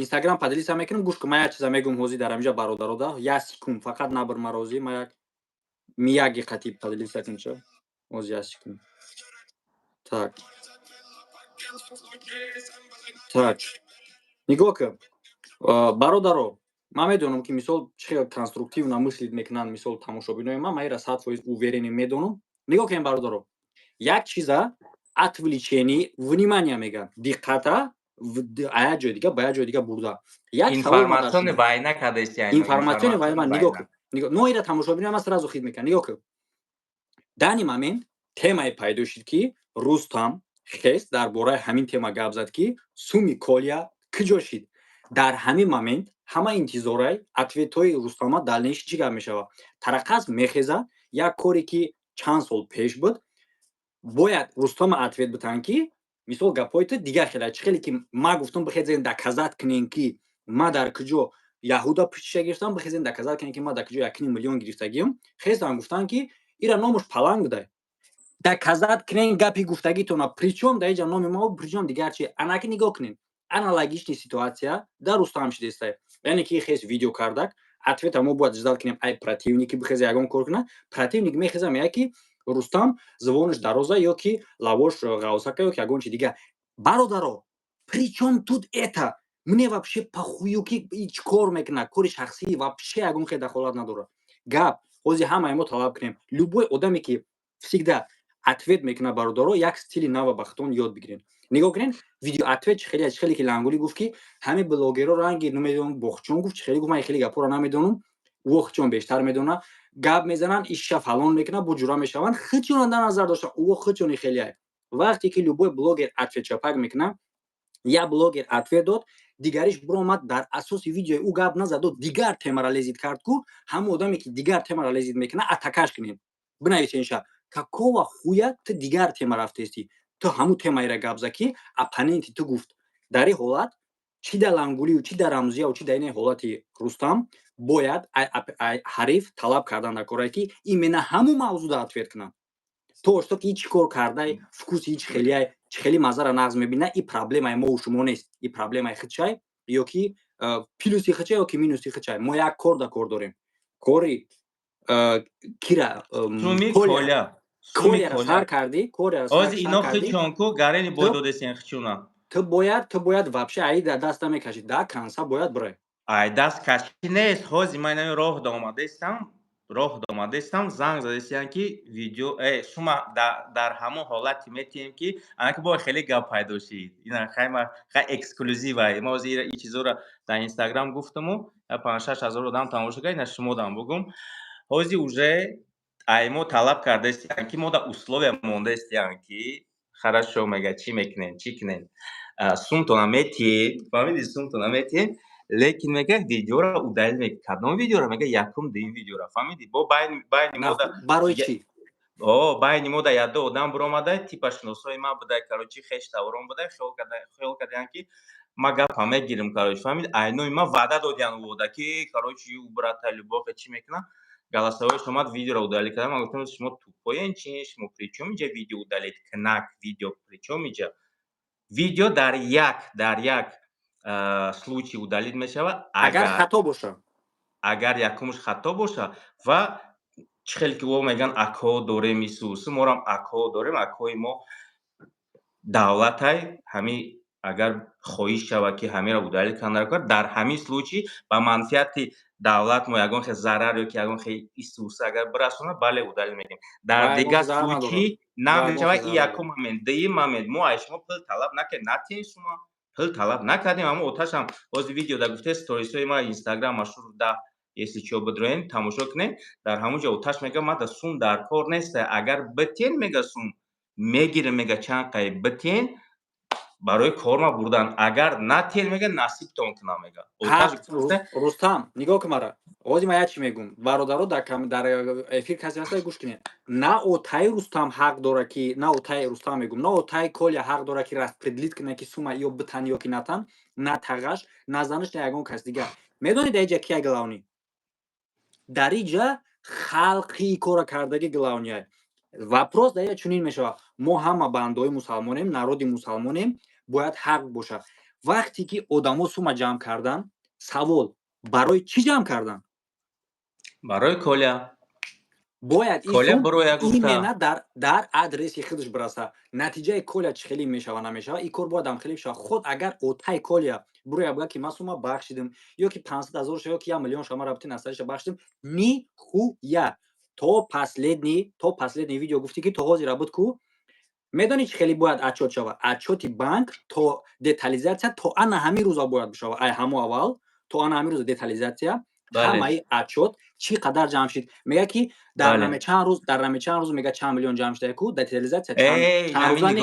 Инстаграм поделиться мекунам. Гӯш кун, ман як чиза мегӯм ҳозир дар ҳаминҷа, бародарода, як секунд фақат набр марозӣ, ман як мияги қатиб поделиться кунам ча ҳозир, як секунд. Так, нигоҳ кун, бародаро, ман медонам, ки мисол чӣ хел конструктивно мыслить мекунанд, мисол, тамошобинои ман ира 100% уверенный медонам. Нигоҳ кунем, бародаро, як чиза отвлечение внимания мегӯянд, диққата а як ҷои дига ба як ҷои дига бурда. Як информационный война кардааст. Информационный война. Нигоҳ кун, но ира тамошобинои ман сразу хит мекунанд. Нигоҳ кун, данный момент темае пайдо шуд, ки Рустам хест дар бораи ҳамин тема гап зад, ки суми колия куҷо шид. Дар ҳамин момент ҳама интизорай ответҳои Рустама, дальнейший чӣ гап мешавад. Тараққас мехеза, як коре ки чанд сол пеш буд, бояд Рустама ответ битанд, ки мисол гапҳои ту дигар хела, чӣ хеле ки ма гуфтам, бихезен, доказать кунем, ки ма дар куҷо яҳуда пуштиша гирифтам, бихезен, доказать кунем, ки ма дар куҷо 1,5 миллион гирифтагиам. Хезан, гуфтанд, ки ира номуш паланг будай, доказать кунем гапи гуфтагитона, причём дар иҷа номи ма, причём дигар чи. Анаки нигоҳ кунем, аналогичный ситуация дар Рустам шидестай, яъне ки хес видео кардак, ответа мо бояд ждать кунем ай противники, бихезе, ягон кор куна. Противник мехеза, меяд, ки Рустам зубонаш дароза ё ки лавош ғавсака ё ки ягон чи дигар. Бародаро, причём тут это? Мне вообще похую, ки чӣ кор мекунад, кори шахсӣ вообще ягон хел дахолат надорад. Гап ҳозир ҳамаи мо талаб кунем, любой одаме ки всегда ответ мекунад, бародаро, як стили нава ба худтон ёд бигиред. Нигоҳ кунед, видео ответ чӣ хеле, чӣ хеле ки Лангулӣ гуфт, ки ҳамин блогерро ранги намедонам, бохчон гуфт, чӣ хеле гуфт, ман хеле гапҳоро намедонам, ӯ худшон бештар медонад. Гап мезананд, иша фалон мекунад, бо ҷура мешаванд, худшонро дар назар доштан, ӯ худшони хеле. Вақте ки любой блогер ответчапак мекунад, як блогер ответ дод, дигариш биромад, дар асоси видеои ӯ гап назаду дигар темара лезить кард ку. Ҳамон одаме ки дигар темара лезить мекунад, атакаш кунед, бинависен ша: какого хуя ту дигар тема рафтестӣ? Ту ҳамун темаеро гап зад, ки оппоненти ту гуфт. Дар ин ҳолат, чӣ дар Лангулию, чӣ дар Рамзияу, чӣ дар ин ҳолати Рустам, бояд ҳариф талаб кардан дар корае, ки именно ҳамун мавзӯъда ответ кунад, то что ки чӣ кор кардай, вкуси чӣ хелиай, чӣ хели маззара нағз мебинад. И проблемаи мову шумо нест, и проблемаи худшай. Ё ки плюси хича, ё ки минуси хича. Мо як кор да кор дорем, кори кира? Суми Коля. Коляра сар кардӣ, коляра. Ҳозир ино хичон ку гарени бой додесен хичуна. Ту бояд вообще аи даст намекашӣ, до конца бояд бирай. Ай даст кашӣ нест. Ҳозир ман инами роҳ даомадаистам, роҳ даомадаистам, занг задастиян, ки видео шума дар ҳамон ҳолате метиҳем, ки анаки бо хеле гап пайдо шид. Ина хайма хай эксклюзива. Ма ҳозир ин чизоро дар Инстаграм гуфтаму 5-6 ҳазор одам тамошо кард. Ина шумодам бугум. Ҳозир уже ай мо талаб кардаистиян, ки мо дар условия мондаистиян, ки хорошо, мега, чӣ мекунем, чӣ кунем, сумтона метиҳед, фаҳмиди, сумтона метиҳед, лекин, мега, видеоро удалить мекунед. Кадом видеоро? Мега, якум, дуюм видеоро, фаҳмиди? Бо байни мода Барои чӣ? О, байни мода якду одам биромада, типа шиносои ман будай, короче, хеш таворон будай, хиёл кардаян, ки ма гапа мегирим, короче, фаҳмиди? Айнои ман ваъда додиян ӯода, ки, короче, ӯ брата любохе чӣ мекунам. Голосовоеш омад, видеоро удалить кардам. Ман гуфтам: «Шумо тупоен чи? Шумо причём иҷа видео удалить кунак? Видео причём иҷа?» Видео дар як случай удалить мешавад. Агар хато боша. Агар якумш хато боша ва чӣ хеле ки о мегӯянд, акҳо дорем, исусу морам акҳо дорем, акҳои мо давлатай. Ҳами агар хоҳиш шавад, ки ҳамеро удалить кунанд, дар ҳамин случай ба манфиати давлат мо ягон хел зарар ё ки ягон хел исуса агар бирасонад, бале, удалить мекунем. Дар дигар случай намешавад. И якум момент. Дуюм момент: мо аз шумо пул талаб накардем, натиҳем, шумо пул талаб накардем. Аммо оташам ҳозир видео да гуфте, сторисҳои ма Инстаграм машҳур да, если чо, бидроен, тамошо кунем. Дар ҳамон ҷо оташ мега: «Ма да сум дар кор неста, агар битен, мега, сум мегирем, мега, чанд қай битен, барои корма бурдан, агар натиҳен, мега, насибтон кунам», мега. Рустам, нигоҳ кун мара. Ҳозир ман як чӣ мегӯм, бародаро, дар эфир касе ҳаста, гӯш кунед. На отаи Рустам ҳақ дора, ки на отаи Рустам мегӯм, на отаи Коля ҳақ дора, ки распределить кунад, ки сума ё битан, ё ки натан, на тағаш, на занаш, на ягон кас дигар. Медонед, дар иҷа кия главный? Дар иҷа халқи кора кардаги главный. Вопрос дар иҷа чунин мешавад: мо ҳама бандаҳои мусалмонем, народи мусалмонем, бояд ҳақ бошад. Вақте ки одамо сума ҷамъ кардан, савол: барои чӣ ҷамъ кардан? Барои Коля. Бояд Коля бироя гуфта. Именно дар адреси худаш бираса. Натиҷаи Коля чӣ хеле мешава, намешава, ин кор бояд ҳам хеле бишава. Худ агар отаи Коля бироя буга, ки ман сума бахшидим, ё ки 500 000 ша, ё ки 1 миллион ша ман рабити насариша бахшидим, нихуя. То последний видео гуфтӣ, ки то ҳозира буд ку. Медонӣ, чӣ хеле бояд отчёт шава? Отчёти банк то детализация, то ана ҳамин рӯза бояд бишава. Ай ҳамо аввал то ана ҳамин рӯза детализация, ҳамаи отчёт, чӣ қадар ҷамъ шид. Мега, ки дар наме чанд рӯз, дар наме чанд рӯз, мега, чанд миллион ҷамъ шуда ку, детализация чанд рӯза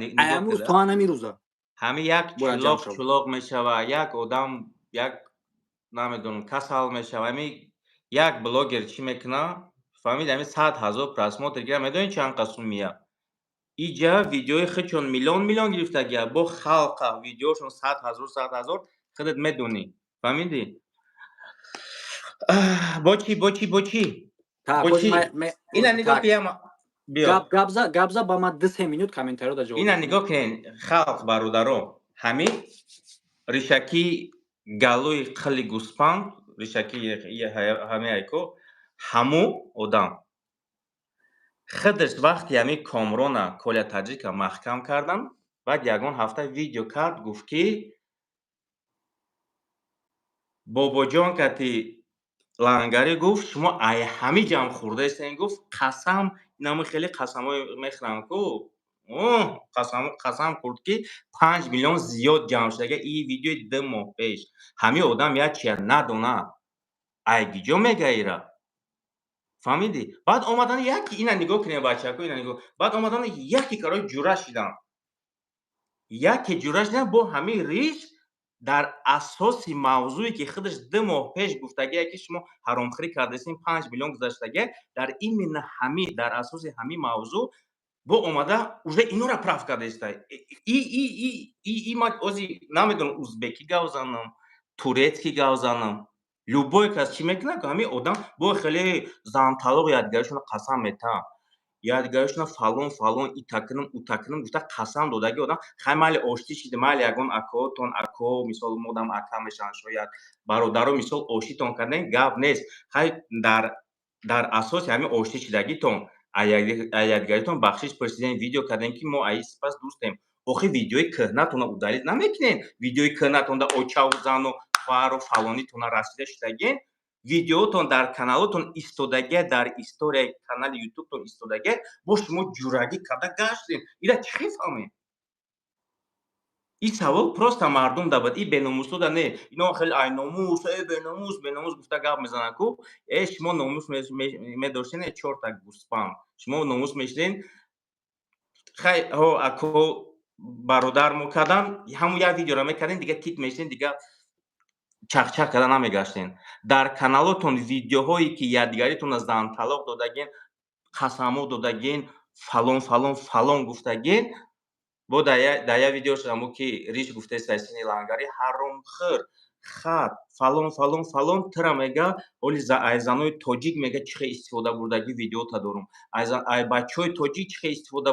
не, ай ҳамин рӯз то ана ҳамин рӯза. Ҳамин як чулоқ чулоқ мешава, як одам, як намедонам, касал мешава, ҳамин як блогер чӣ мекуна, фаҳмид, ҳамин 100 000 просмотр гира, медонӣ чанд қад сум меяд? Иҷа видеои худшон миллион миллион гирифтагия, бо халқа видеошон 100 000, 100 000, худат медонӣ, фаҳмидӣ? Бо чӣ, бо чӣ, бо чӣ, бо чӣ? Ина нигоҳ ки, Гапза ба ман 2-3 минут, комментариё да ҷавоб. Ина нигоҳ кунед, халқ, бародаро, ҳамин ришакӣ галӯи қили гӯспанд, ришакӣ ҳамин айко, ҳамун одам худаш вақти ҳамин Комрона, Коля Таҷика маҳкам кардан, баъд ягон ҳафта видео кард, гуфт, ки бобоҷон кати лангарӣ, гуфт, шумо ай ҳами ҷамъ хӯрдаистен, гуфт, қасам, инами хеле қасамҳое мехӯрам ку, қасам хӯрд, ки 5 миллион зиёд ҷамъ шудага. И видеои 2 моҳ пеш. Ҳамин одам як чия надонад, ай гиҷо мега ира, фаҳмидӣ? Баъд омадан яки, ина нигоҳ кунед, бачако, ина нигоҳ, баъд омадан яке, короче, ҷура шидан, яке ҷура шидан бо ҳамин риш дар асоси мавзӯе, ки худаш 2 моҳ пеш гуфтагие, ки шумо ҳаромхӯрӣ кардастин, 5 миллион гузаштагие. Дар именно ҳамин, дар асоси ҳамин мавзӯъ бо омада уже инора прав кардаиста. И ман ози намедонам, узбекӣ гап занам, турецкӣ гап занам, любой кас чӣ мекунад, ҳамин одам бо хеле занталоқ, якдигарашонро қасам метаҳанд. Якдигарашона фалон, фалон, ита кунам, ута кунам гуфта, қасам додаги одам. Хай, майли, оштӣ шида, майли, ягон акоотон, ако, мисол, модам ака мешаванд, шояд бародаро, мисол, оштитон кардем, гап нест. Хай, дар асоси ҳамин оштӣ шидагитон, якдигаритон бахшиш пурсидем, видео кардем, ки мо аи сипас дӯстем. Охи, видеои кӯҳнатонро удалить намекунем? Видеои кӯҳнатонда очаву зану хоҳару фалонитона расида шудагин, видеотон дар каналотон истодагия, дар историяи канали Ютубтон истодагия. Бо шумо ҷурагӣ карда гаштем, ира чӣ хел фаҳмем? Ин савол просто мардум да буд, и беномусода не. Ино хеле ай номус, э беномус, беномус гуфта гап мезананд ку. Э, шумо номус медоштен, э чорта гӯспанд, шумо номус мешуден. Хай, ҳо, ако бародар мо кардан, ҳамун як видеоро мекардем, дига тит мешудем, дига чахчах карда намегаштем. Дар каналотон видеоҳое ки якдигаритона занталоқ додагин, қасамҳо додагин, фалон, фалон, фалон гуфтагин, бо дар як видеош амо ки риш гуфтаи сини лангари ҳаромхӯр хат, фалон, фалон, фалон, тира мега, оли ай занои тоҷик мега, чӣ хел истифода бурдагӣ видеота дорум, ай бачаҳои тоҷик чӣ хел истифода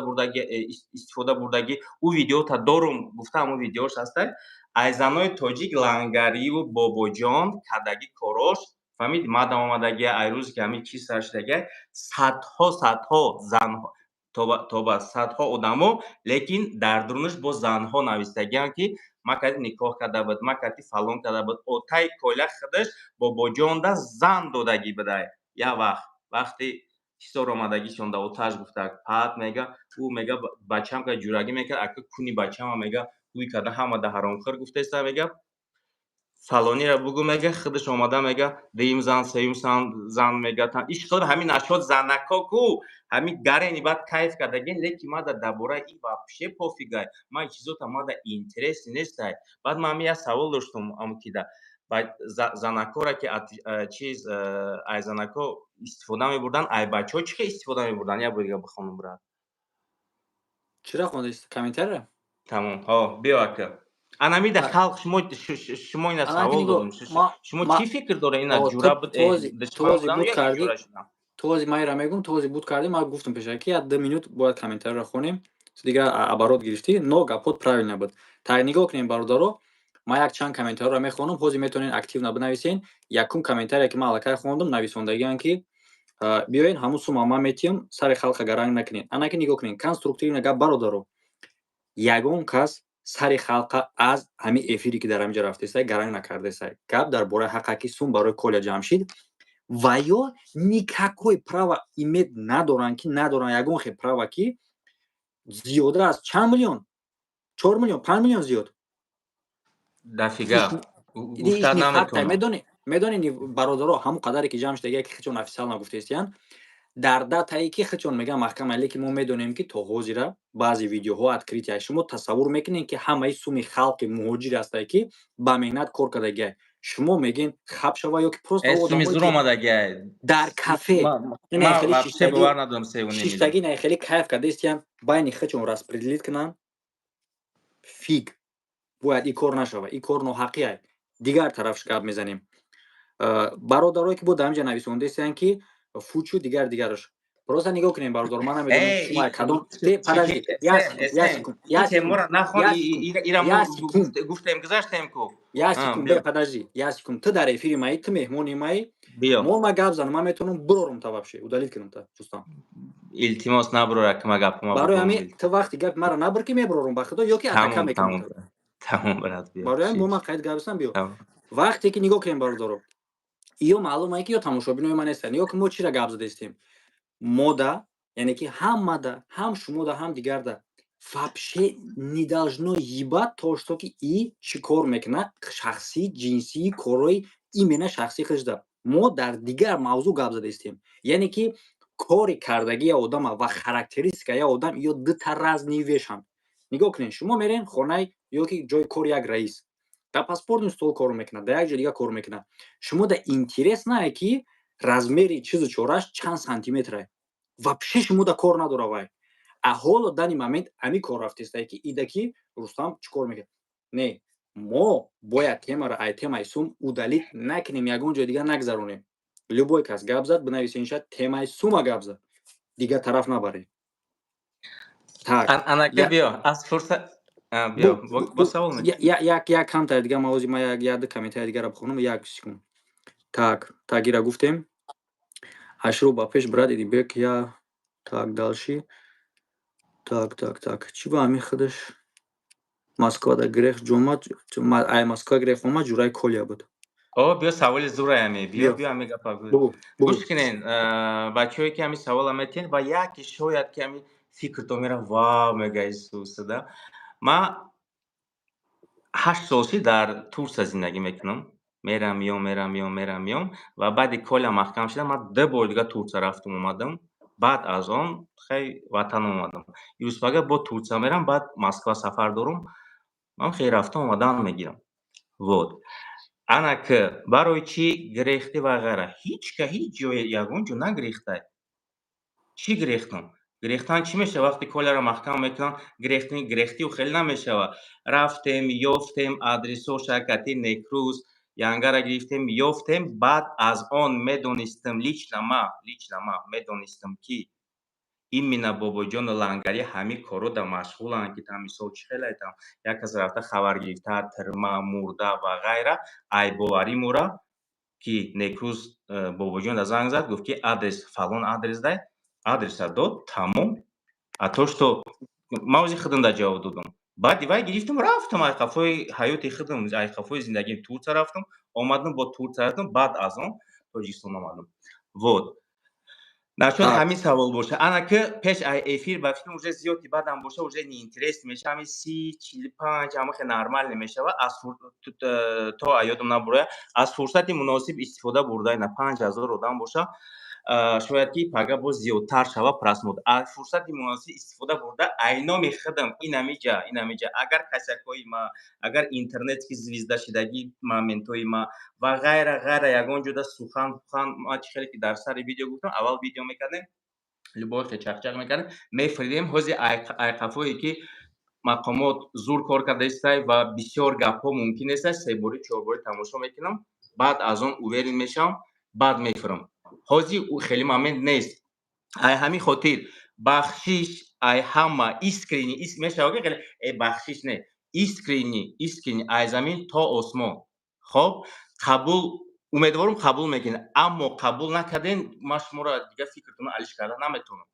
бурдагӣ ӯ видеота дорум гуфта, ҳамон видеош ҳастай. Ай занои тоҷик лангариву бобоҷон кардагӣ корош, фаҳмиди, мадам омадагия, ай рӯзе ки ҳамин чиз сар шудагия, садҳо, садҳо занҳо, тоба, садҳо одамо, лекин дар дурунаш бо занҳо навистагианд, ки ма кати никоҳ карда буд, ма кати фалон карда буд. Отаи коила худаш бобоҷонда зан додагӣ будай. Як вақт, вақти ҳисор омадагишон да оташ гуфта пат мега, ӯ мега, бачам ка ҷурагӣ мекард, ака куни бачама мега, ӯй карда, ҳама да ҳаромхӯр гуфтаиста, мега, фалонира бугӯ, мега, худаш омада, мега, дуюм зан, сеюм зан, мега, ишқилиб ҳамин нашод занако ку ҳамин гарени баъд кайф кардагин. Лекин мада дар бораи ин вообще пофигай, ман чизота мада интереси нестай. Баъд ман ҳамин як савол доштум, амукида занакора ки чиз, ай занако истифода мебурданд, ай бачаҳо чӣ хел истифода мебурданд? Як бор дига бихонам, брат. Чиро хондист, комментария? Тамом, ҳо, биё, ака, анамида халқ, шумо ина савол додум, шумо чӣ фикр доред, ина ҷура буд? Буд кардӣ, този майра мегум, този буд кардӣ. Ман гуфтам пеша, ки як 2 минут бояд комментарияро хонем, дигар оборот гирифтӣ, но гапот правильно буд. Так, нигоҳ кунем, бародаро, ман як чанд комментариёро мехонам, ҳозир метавонед активно бинависен. Якум комментария, ки ман аллакай хондам, нависондагиам, ки биёед, ҳамун сума ман метиҳам, сари халқа гаранг накунед. Анаки нигоҳ кунед, конструктивно гап, бародаро, ягон кас сари халқа аз ҳамин эфире, ки дар ҳаминҷа рафтесай, гаранг накардесай. Гап дар бораи ҳаққа, ки сум барои Коля Ҷамшид ва ё никакой права имет надоранд, ки надоранд ягон хел права, ки зиёда аз чанд миллион, 4 миллион, 5 миллион зиёд. Дафига гуфта наметавонам. Медонед, бародаро, ҳамон қадаре ки ҷамъ шудагия, ки хичон официально гуфтаистиянд, дар датае ки хичон мегӯян маҳкама, лекин мо медонем, ки то ҳозира баъзе видеоҳо открытия. Шумо тасаввур мекунед, ки ҳамаи суми халқи муҳоҷир ҳастае, ки ба меҳнат кор кардагиай, шумо мегӯен хаб шава ё ки просто суми зур омадагиай. Дар кафе бовар надорам. Шиштагӣ на хеле кайф кардаистиян, байни хичон распределить кунанд. Фиг, бояд ин кор нашава, ин кор ноҳаққиай. Дигар тарафш гап мезанем. Бародарое, ки бо дар ҳаминҷа нависондаистиянд, ки фучу дигар дигараш. Просто нигоҳ кунем, бародар, ман намедонам шумо кадом. Подожди, як секунд. Гуфтем, гузаштем ку. Як секунд, подожди, як секунд. Ту дар эфири маи, ту меҳмони маи. Мо ма гап занам, ман метавонам бурорум та, вообще удалить кунам та, Рустам. Илтимос, набурора, ки ма гапма. Барои ҳамин ту вақти гапи мара набур, ки мебурорум, ба худо, ё ки атака мекунам. Тамом, брат. Барои ҳамин бо ман қайд гап зан, биё. Вақте ки нигоҳ кунем, бародаро, ё маълум ае, ки ё тамошобинои ман нестанд, ё ки мо чира гап задаистем. Мода, яъне ки ҳамада, ҳам шумода, ҳам дигарда вообще не должно ебать то, что ки и чӣ кор мекунад, шахсӣ, ҷинсии, корҳои именно шахсии худашда. Мо дар дигар мавзӯъ гап задаистем, яъне ки кори кардагии одама ва характеристика я одам ё дута разные вещь анд. Нигоҳ кунед, шумо мерен хонаи ё ки ҷои кори як раис, дар паспортный стол кор мекунад, дар як ҷои дигар кор мекунад. Шумо да интерес нае, ки размери чизу чораш чанд сантиметрае, вообще шумо да кор надора вай. А ҳоло данный момент ами кор рафтестае, ки ида ки Рустам чӣ кор мекунад. Не, мо бояд темаро ай темаи сум удалить накунем, ягон ҷои дигар нагзаронем. Любой кас гап зад, бинависен, шад темаи сума гап зад. Дигар тараф набаред. Так. Анака, биё, аз фурсат биё, бо савол. Як камтари дига, ма ози ма як ду комментари дигара бихонам, як секунд. Так, так, ира гуфтем. Ашру ба пеш, брат Идибек, я так дальше. Так, так, так. Чӣ ба ҳамин худаш Москвада грех ҷомад, ай Москва грех омад, ҷураи Колия буд. О, биё, саволи зураяме, биё, биё, ҳами гапа гӯш кунен, бачаҳое ки ҳами савола метиҳен ва яке шояд ки ҳами фикрто мера, вау, мега Исус, да. Ма 8 сол ши дар Турсия зиндагӣ мекунам. Мерам, миём, мерам, миём, мерам, миём ва баъди Коля маҳкам шуда, ман ду бор дига Турсия рафтум, омадам. Баъд аз он хай ватан омадам. Ирӯзпага бо Турсия мерам, баъд Москва сафар дорум. Ман хеле рафта омадан мегирам. Вот. Ана к барои чӣ гирехтӣ ва ғайра. Ҳеҷ ка ҳеҷ ҷое ягон ҷо нагирехтай. Чӣ гирехтам? Гирехтан чӣ мешавад, вақте Коляро маҳкам мекунанд? Гирехтию хеле намешавад. Рафтем, ёфтем адресо, шаркати Некрӯз, янгара гирифтем, ёфтем. Баъд аз он медонистам, лично ма медонистам, ки именно Бобоҷону Лангарӣ ҳамин корро машғуланд, ки там мисол чӣ хеле там як кас рафта хабар гирифта, тирма, мурда ва ғайра. Ай боварӣ мура, ки Некрӯз Бобоҷон занг зад, гуфт, ки адрес фалон адрес дай, адреса дод, тамом. А то что ман ози худам да ҷавоб додам. Баъди вай гирифтам, рафтам ай қафои ҳаёти худам, ай қафои зиндагим Турсия рафтам, омадам, бо Турсия рафтам, баъд аз он Тоҷикистон омадам. Вот. Насчёт ҳамин савол боша, ана ки пеш ай эфир ба фикрам уже зиёди баъдам боша, уже неинтерес меша, ҳамин 30, 45 ҳама хел нормально мешава. Аз то ёдам набуроя, аз фурсати муносиб истифода бурда, ина 5000 одам боша, шояд ки пага боз зиёдтар шава просмотр. Аз фурсати муносиб истифода бурда, ай номи худам инамиҷа, агар косякҳои ма, агар интернетски звезда шидагӣ моментҳои ма ва ғайра, ғайра, ягон ҷода сухан сухан ма чӣ хеле ки дар сари видео гуфтам, аввал видео мекардем, любой хел чақчақ мекардем, мефиридем. Ҳози айқафое ки мақомот зур кор карда истай ва бисёр гапҳо мумкин неста, себорӣ, чорборӣ тамошо мекунам, баъд аз он уверен мешавам, баъд мефирам. Ҳозир хеле момент нест. Ай ҳамин хотир бахшиш ай ҳама искренне мешава, ки хеле бахшиш не, искренне, искренне, ай замин то осмон. Хоб, қабул, умедворам, қабул мекунед, аммо қабул накарден, ман шуморо дигар фикртонро алиш карда наметавонам.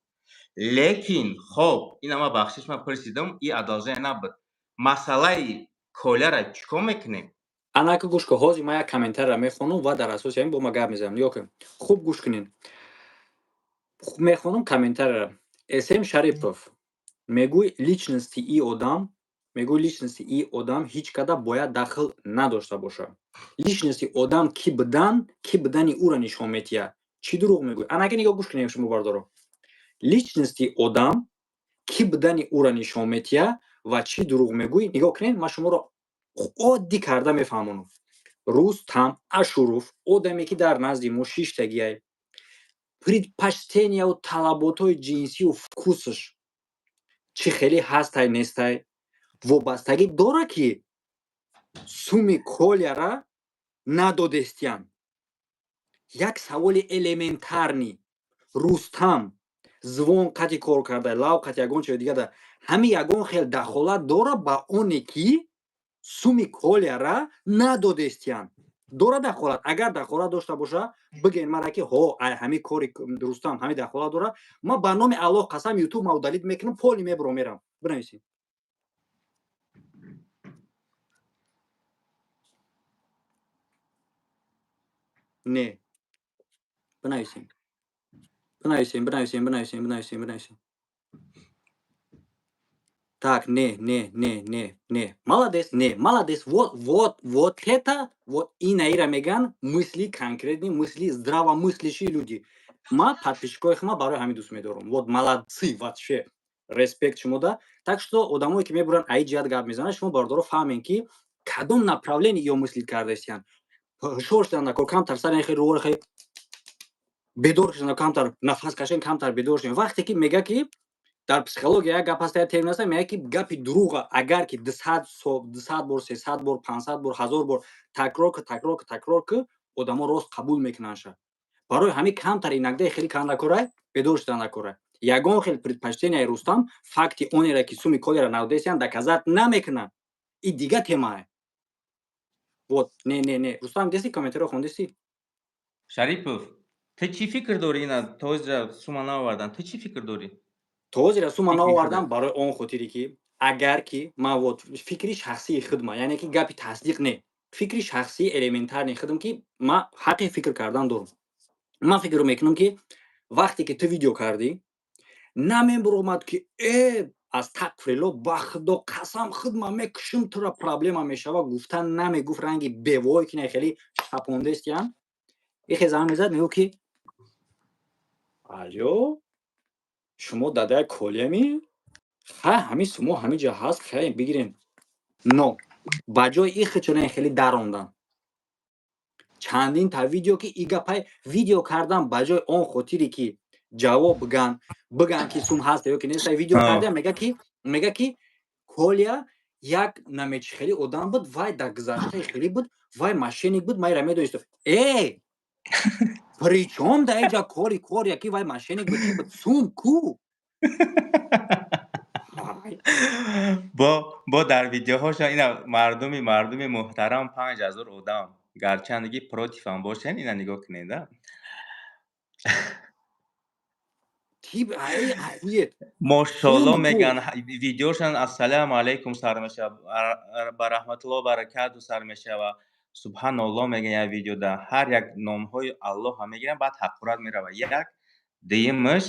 Лекин хоб, ина ма бахшиш ман пурсидам, и одолжение набуд. Масъалаи Коляра чӣ кор мекунем? Анака, гӯш кун, ҳозир ман як комментарийро мехонам ва дар асоси ҳамин бо ма гап мезанам. Нигоҳ кун, хуб гӯш кунед, мехонам комментарийро. См Шарипов мегӯй, личности и одам, мегӯй, личности и одам ҳеҷ када бояд дахл надошта бошад. Личности одам кӣ будан, кӣ будани ӯро нишон медиҳад. Чӣ дурӯғ мегӯй? Анака, нигоҳ, гӯш кунед, шумо бардоро. Личности одам кӣ будани ӯро нишон медиҳад ва чӣ дурӯғ мегӯй? Нигоҳ кунед, ман шуморо оддӣ карда мефаҳмонам. Рустам Ашуров, одаме ки дар назди мо шиштагиай, предпочтенияу талаботҳои ҷинсию вкусаш чӣ хеле ҳастай, нестай, вобастагӣ дорад, ки суми Коляра надодестиян. Як саволи элементарный: Рустам звон қати кор карда, лав қати, ягон чизи дигар, ҳамин ягон хел дахолат дорад ба оне ки суми Коляра надодестиян? Дорад дахолат? Агар дахолат дошта боша, бигӯен мара, ки ҳо, ай ҳамин кори Рустам ҳамин дахолат дорад. Ман ба номи Аллоҳ қасам, Ютуб ма удалить мекунам, поли мебуро мерам. Бинависед. Не, бинависем, бинависем, бинависем, бинависем, бинависем, бинависем. Так, не, не, не, не, не, молодец, не, молодец. Вот, вот, вот это вот инаира меган мысли, конкретные мысли, здравомыслящие люди. Ма подписчикои хума барои ҳамин дӯст медорам. Вот молодцы вообще, респект шумо да. Так что одамое ки мебуранд, аи ҷиҳат гап мезананд, шумо, бародаро, фаҳмем, ки кадом направление ё мыслить кардаистиянд. Ҳушёр шудан накор, камтар сари хеле рӯ хеле бедор шудан, камтар нафас кашен, камтар бедор шудем. Вақте ки мега, ки дар психология як гап ҳаст, як термин ҳаст, мега, ки гапи дурӯға агар ки 200 бор, 300 бор, 500 бор, 1000 бор такрор ку, такрор ку, такрор ку, одамо рост қабул мекунандша. Барои ҳамин камтар инакдаи хеле кандакорай, бедор шудан накорай. Ягон хел предпочтения и Рустам факти онеро, ки суми Колера надодесиян, доказать намекунад. И дига темае. Вот, не, не, не, Рустам, деси, комментариро хондеси? Шарипов, ту чӣ фикр дорӣ? Ина то ҳозира сума наовардан, ту чӣ фикр дорӣ? То ҳозира сума наовардан барои он хотире, ки агар ки ман, вот, фикри шахсии худма, яъне ки гапи тасдиқ не, фикри шахсии элементарный худам, ки ман ҳаққи фикр кардан дорам, ман фикр мекунам, ки вақте ки ту видео кардӣ, намебуромад, ки э астағфирулло, ба Худо қасам, худма мекушум, тура проблема мешава, гуфтан намегуфт. Ранги бевое, ки не хеле шапондестиян, ихе занг мезад, мегӯ, ки алё, шумо дадаи Колиями? Ха, ҳамин сумо ҳамин ҷо ҳаст, хай бигирем. Но ба ҷои ихе чунин хеле дарондан чандин та видео, ки и гапай видео кардан, ба ҷои он хотире, ки ҷавоб биган, ки сум ҳаст ё ки нест, видео карда, мега, ки Колия як намечи хеле одам буд, вай дар гузаштаи хеле буд, вай мошенник буд, майра медонистам. Э, причём да иҷа кори кория, ки вай мошенник буд, чи буд, сум ку? Бо дар видеоҳошон ина мардуми муҳтарам, 5000 одам, гарчанде ки против ам бошен, ина нигоҳ кунед, а. Тип охуеть. Мошолло меган, видеошон ассалому алайкум сар мешава, ба раҳматулло баракату сар мешава, субҳаналло меган. Як видеода ҳар як номҳои Аллоҳа мегиранд, баъд ҳақорат мерава. Як дуюмаш,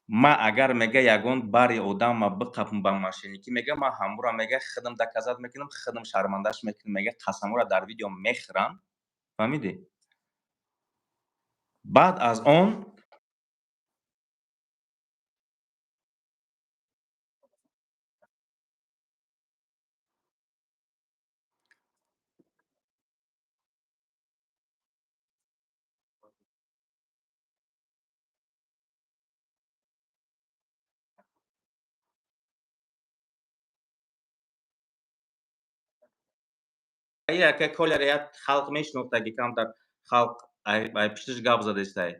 ма агар, мега, ягон бари одамма биқапм ба мошенникӣ, мега, ма ҳамура, мега, худам доказать мекунам, худам шармандаш мекунам, мега, қасамура дар видео мехӯрам. Фаҳмидӣ? Баъд аз он яка Коляра як халқ мешинохтаги, камтар халқ ай пишташ гап задестай.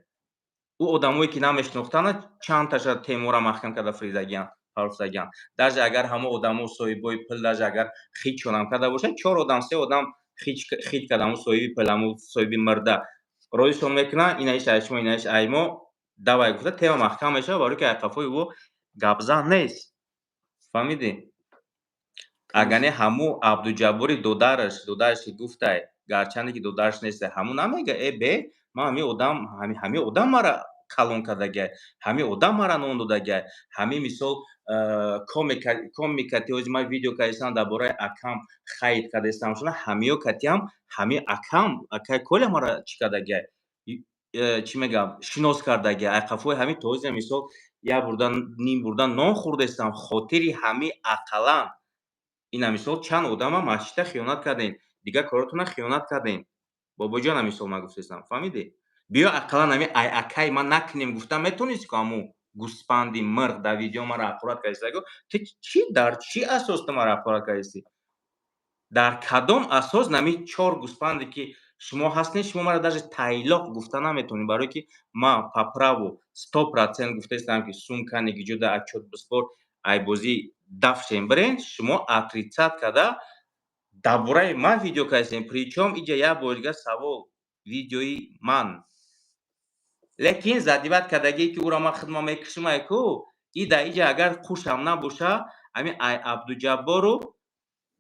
Ӯ одамое, ки намешинохтана, чандташа темура маҳкам карда фиридагиян, парофтагиян. Даже агар ҳамо одамо соҳибои пул, даже агар хичонам карда бошад, чор одам, се одам хит карда, ҳамо соҳиби пул, ҳамо соҳиби мирда роишон мекунанд, инаиш ай шумо, инаиш ай мо, давай гуфта, тема маҳкам мешавад, барои ки ай қафои ӯ гапзан нест. Фаҳмидӣ? Агар не, ҳаму Абдуҷаббори додараш, ки гуфтай, гарчанде ки додараш нест, ҳамун намега: «Э, бе, ман ҳамин одам, ҳамин одам мара калон кардагиай, ҳамин одам мара нон додагиай, ҳамин мисол комикати ҳози ман видео кардистам, дар бораи акам хайт кардистам шуна, ҳамиё катиам, ҳамин акам, акай Коля мара чӣ кардагиай, чӣ мегӯям, шинос кардагиай, ай қафои ҳамин то ҳозира мисол як бурда, ним бурда нон хӯрдестам, хотири ҳамин ақаллан». Ина мисол чанд одама масҷидда хиёнат кардем, дигар коротона хиёнат кардем, бобоҷона, мисол ман гуфтестам, фаҳмидӣ? Биё, ақаллан ҳамин ай акай ман накунем гуфта метонисти ку. Ҳамун гӯспанди мирғ дар видео мара ҳақорат кардиста, ту чӣ, дар чӣ асос ту мара ҳақорат кардистӣ? Дар кадом асос? Нами чор гӯспанде, ки шумо ҳастед, шумо мара даже тайлоқ гуфта наметавонед, барое ки ман по праву 100% гуфтаистам, ки сумкани гиҷода отчёт биспор, айбозӣ дафшем бирен, шумо отрицать карда дар бораи ман видео кардистем. Причём иҷа як бори дигар савол: видеои ман, лекин задевать кардагие, ки ӯро ман худма мекушам, ай ку и дар иҷа агар қушам набоша, ҳамин ай Абдуҷаббору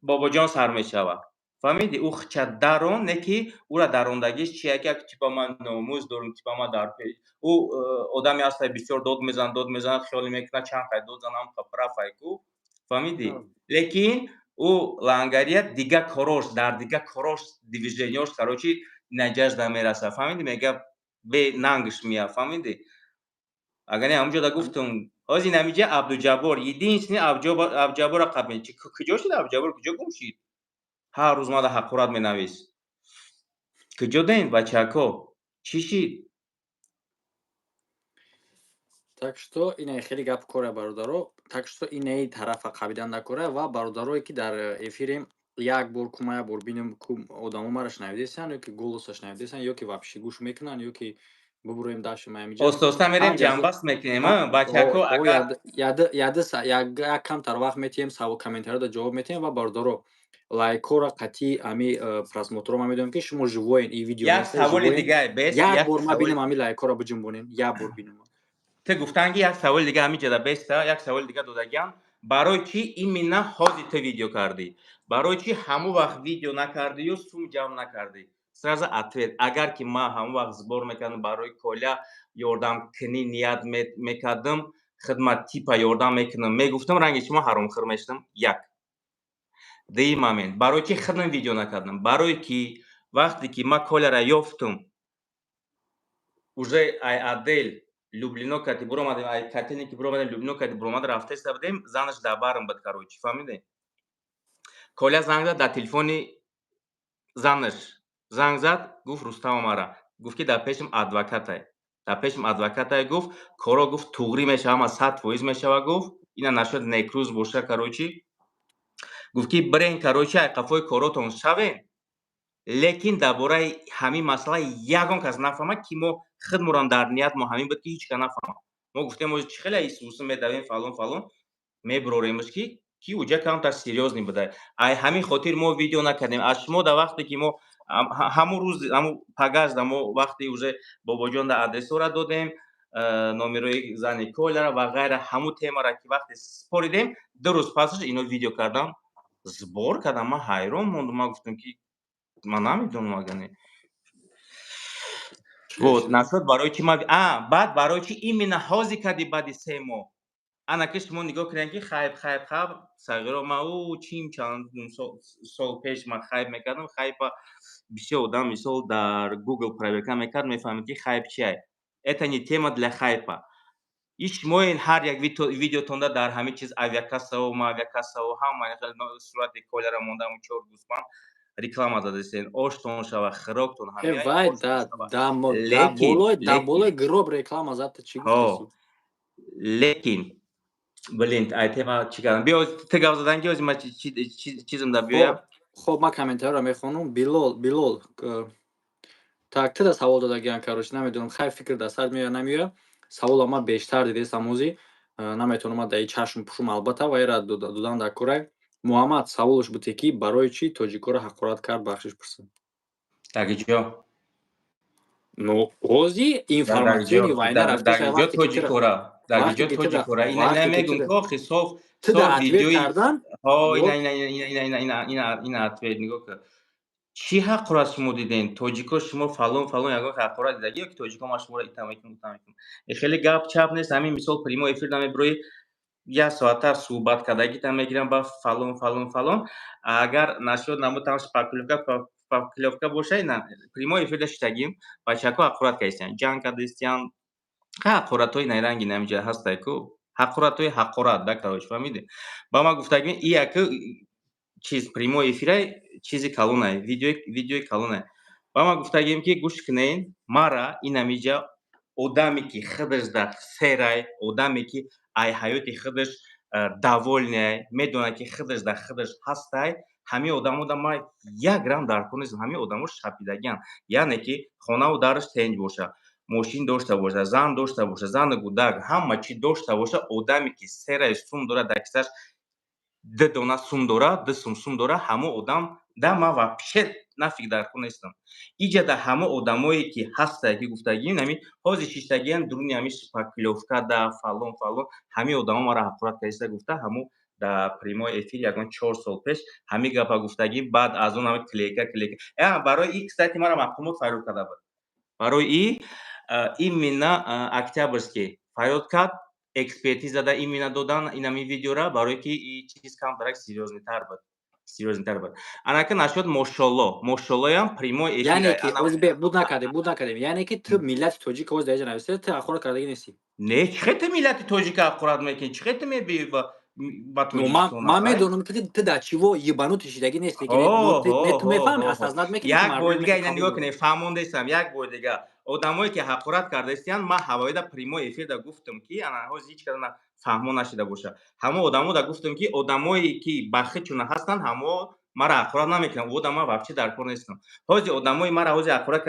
Бобоҷон сар мешавад. Фаҳмидӣ? Ӯ хича дарон не, ки ӯра дарондагиш чия, ки типа ман номус дорум, типа ман дар ӯ одаме ҳаста, бисёр дод мезанад, дод мезанад, хиёле мекунад, чанд қай дод занам, прав ай ку. Фаҳмидӣ? Лекин ӯ лангарият, дига корош, дар дига корош, движения ш, короче, наҷаш намерасад. Фаҳмидӣ? Мега, бе нангш меяд. Фаҳмидӣ? Агар не, ҳамунҷода гуфтум, ҳозир намиҷа Абдуҷаббор единственный Абдуҷаббора қабл куҷо шуд? Абдуҷаббор куҷо гум шид? Ҳар рӯз мада ҳақорат менавис. Куҷо ден, бачако, чӣ шид? Так что инаи хеле гап кора, бародаро. Так что инаи тарафа қабидан накора. Ва бародарое, ки дар эфирем, як бор кума, як бор бинем ку, одамо мара шунавидесанд ё ки голоса шунавидесанд, ё ки вообще гӯш мекунанд, ё ки Бубуроем даши маямиҷа. Оста-оста мерем, ҷамъбаст мекунем, бачако, агар Як камтар вақт метиҳем, савол, комментариёро ҷавоб метиҳем. Ва, бародаро, лайкҳоро қатъи ами просмотрро ман медонам, ки шумо живоен, и видео Як саволи дига бес. Як бор ма бинам, ами лайкҳоро биҷунбонем, як бор бинам. Ту гуфтан, ки як саволи дига ҳамиҷада беста, як саволи дига додагиам: барои чӣ именно ҳозир ту видео кардӣ, барои чӣ ҳамон вақт видео накардию сум ҷамъ накардӣ? Сразу ответ: агар ки ман ҳамон вақт сбор мекардам, барои Коля ёрдам кунӣ ният мекардам, хидмат типа ёрдам мекунам мегуфтам, ранги шумо ҳаромхӯр мешудам. Як дуюм момент: барои чӣ худам видео накардам? Барое ки вақте ки ман Коляра ёфтум, уже ай отдел Люблино кати буромадем, ай котельный ки буромадем, Люблино кати буромада рафтеста будем, занаш дар барм буд, короче, фаҳмидем. Коля занг зад, дар телефони занаш занг зад, гуфт: «Рустам мара», гуфт, ки дар пешам адвокатай, дар пешам адвокатай, гуфт, коро, гуфт, туғрӣ мешава, ҳама 100% мешава, гуфт, ина нашуд некрӯз боша, короче, гуфт, ки бирен, короче, ай қафои коротон шавен, лекин дар бораи ҳамин масъала ягон кас нафаҳмад, ки мо худморам дар ният мо ҳамин буд, ки ҳеҷ кас нафаҳмад. Мо гуфтем, ози чӣ хеле исусу медавем, фалон фалон мебуроремш, ки уҷа камтар серьёзный буда. Ай ҳамин хотир мо видео накардем. Аз шумо дар вақте ки мо ҳамун рӯз, ҳамун пагазда мо вақте уже Бобоҷон дар адресҳоро додем, номерои зани Коляра ва ғайра, ҳамун темара ки вақте споридем, 2 рӯз пасаш ино видео кардам, сбор кардам. Ман ҳайрон мондум, ман гуфтам, ки ман намедонам, агане. Вот насод барои чи ма баъд барои чи именно ҳозир кардӣ, баъди 3 моҳ? Ана ки шумо нигоҳ кунед, ки хайп, хайп, хайп сағиро ма ӯ чим чанд сол пеш ман хайп мекардам. Хайпа бисёр одам, мисол, дар Google проверка мекард, мефаҳмид, ки хайп чия. Это не тема для хайпа. И шумо ҳар як видеотонда дар ҳамин чиз авиакассао, авиакассао, ҳама сурати Коляра мондам, чор гӯсфанд реклама задастен, оштон шава, хироктон. Вай, да болои гроб реклама зад, чӣ гуфтеси? Лекин, блин, ай тема чӣ кардам? Биё, ту гап задан, ки ози ма чизм да биёям. Хоб, ман комментариро мехонам. Билол, Билол, так, туда савол додагиан, короче, намедонам, хайр, фикр дар сар меояд, намеояд. Савола ман бештар дидестам, ози наметавонам ман дар чашм пӯшум, албатта, ва эра додан дар курай. Муҳаммад саволаш буд, ки барои чӣ тоҷикоро ҳақорат кард, бахшиш пурсид. Даги ҷо? Ну, ози информационный война. Рафта тоҷикора, даги ҷо тоҷикора ина намегум, ко хисоб. Ту да ответ кардан. Ина, ина, ина, ина, ина, ина, ина, ответ нигоҳ кун. Чӣ ҳақорат шумо диден? Тоҷико шумо фалон фалон, ягон ҳақорат дидагӣ ё ки тоҷико ман шуморо ита мекунам, ута мекунам? Хеле гап чап нест. Ҳамин мисол, прямой эфир намебирои, як соата суҳбат кардагита мегирам ба фалон фалон фалон. Агар нашуд, намуд там шпаклёвка, шпаклёвка боша, ина прямой эфирда шитагим, бачаҳако ҳақорат кардистиян, ҷанг кардистиян, ҳақоратҳои найранги намиҷа ҳастай ку, ҳақоратҳои ҳақорат да, короче, фаҳмидӣ? Ба ман гуфтагим, и яку чиз прямой эфирай, чизи калонай, видеои калонай. Ба ман гуфтагим, ки гӯш кунен, мара инамиҷа одаме, ки худаш дар серай, одаме, ки ай ҳаёти худаш довольный, медонад, ки худаш дар худаш ҳастай, ҳамин одамо да ман як грамм дар кор нестам. Ҳамин одамо шапидагианд, яъне ки хонаву дараш тенҷ боша, мошин дошта боша, зан дошта боша, зану гудак, ҳама чӣ дошта боша, одаме, ки серай сум дорад, дар кисаш ду дона сум дорад, ду сум сум дорад, ҳамон одам да ман вообще нафиг дар кор нестам. Иҷа да ҳама одамое, ки ҳастае, ки гуфтагиин, ҳамин ҳозир шиштагиан дуруни ҳамин шпаклёвка да фалон фалон, ҳамин одамо маро ҳақорат кардиста гуфта, ҳамун дар прямой эфир ягон 4 сол пеш ҳамин гапа гуфтагӣ. Баъд аз он ҳами клейка, клейка. Барои и, кстати, маро мақомот фарёд карда буд. Барои и именно Октябрьский фарёд кард, экспертиза да именно додан инами видеора, барое ки и чиз камтарак серьёзныйтар буд, серьёзныйтар буд. Анака нашуд, мошолло, мошоллоям прямой эфир. Яъне ки буд накардем, буд накардем, яъне ки ту миллати тоҷик оз дар иҷа нависта, ту ҳақорат кардагӣ нестӣ? Не, чӣ хел ту миллати тоҷика ҳақорат мекунӣ? Чӣ хел ту мебиёӣ ба Тоҷикистон? Ман медонам, ки ту дар чиво ебанутый шидагӣ нестӣ, ту мефаҳми, осознать мекунӣ. Як бор дига ина нигоҳ кунед, фаҳмондестам. Як бор дига, одамое, ки ҳақорат кардаистиянд, ман ҳавоида прямой эфирда гуфтам, ки ана ҳози ҳеҷ кас фаҳмо нашида боша, ҳамо одамо да гуфтам, ки одамое, ки ба худшона ҳастанд, ҳамо. Мара ҳақорат намекунам, ӯ ман вообще дар кор нестам. Ҳози одамои мара ҳози ҳақорат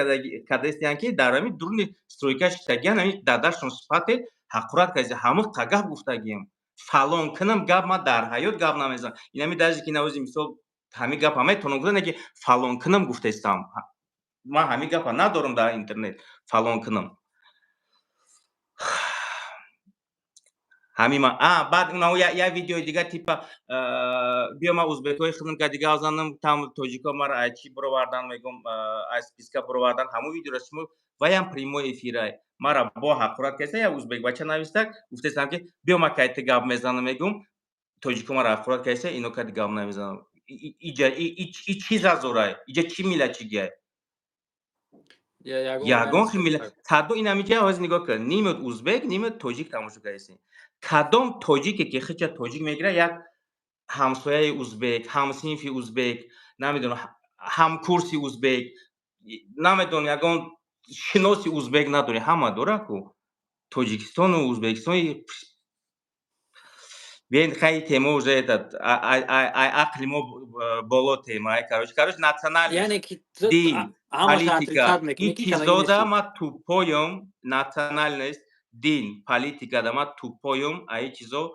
кардаистиянд, ки дар ҳамин дуруни стройка шиштагиян, ҳамин дадашон сифате ҳақорат кардаист. Ҳамин қа гап гуфтагием. Фалон кунам гап, ман дар ҳаёт гап намезанам. Инами даже ки навози мисол ҳамин гапа метавонам гуфта, ки фалон кунам гуфтаистам. Ман ҳамин гапа надорам дар интернет, фалон кунам. Ҳамин ма а баъд уна як видеои дига, типа биё ман узбекҳои хидм ка дига занам, там тоҷико мара ай чӣ бировардан, мегум, ай списка бировардан. Ҳамун видеоро шумо ваям прямой эфирай мара бо ҳақорат кардиста, як узбек бача нависта, гуфтаистам, ки биё ман кай ту гап мезанам, мегум, тоҷико мара ҳақорат кардиста, ино кади гап намезанам. Иҷа и чӣ зазорай? Иҷа чӣ миллатчигиай? Ягон хи миллат кадо инамиҷа ҳозир нигоҳ кун, нимат узбек, нимат тоҷик тамошо кардистем. Кадом тоҷике ки хича тоҷик мегирад, як ҳамсояи узбек, ҳамсинфи узбек, намедонам, ҳамкурси узбек, намедонам, ягон шиноси узбек надорӣ? Ҳама дора ку Тоҷикистону Узбекистон. Биен, хай, тема уже этот ай ақли мо боло тема. Ай, короче, национальность, дин, политика, ин чизода ма тупой ам. Национальность, дин, политика да ма тупой ам, ай чизо.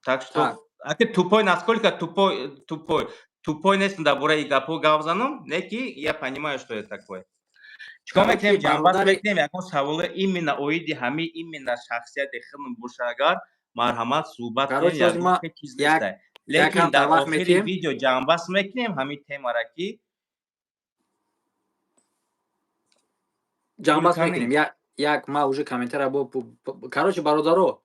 Так что аки тупой, насколько тупой, тупой, тупой нестам, дар бораи гапҳо гап занам, не ки я понимаю, что это такое. Чикор мекунем? Ҷамъбаст мекунем. Ягон саволе именно оиди ҳамин, именно шахсияти худм боша агар, марҳамат, суҳбат кунем, ягон чиз нестай, лекин дар охири видео ҷамъбаст мекунем ҳамин темара ки Ҷамъбаст мекунем. Як ма уже комментария бо, короче, бародаро,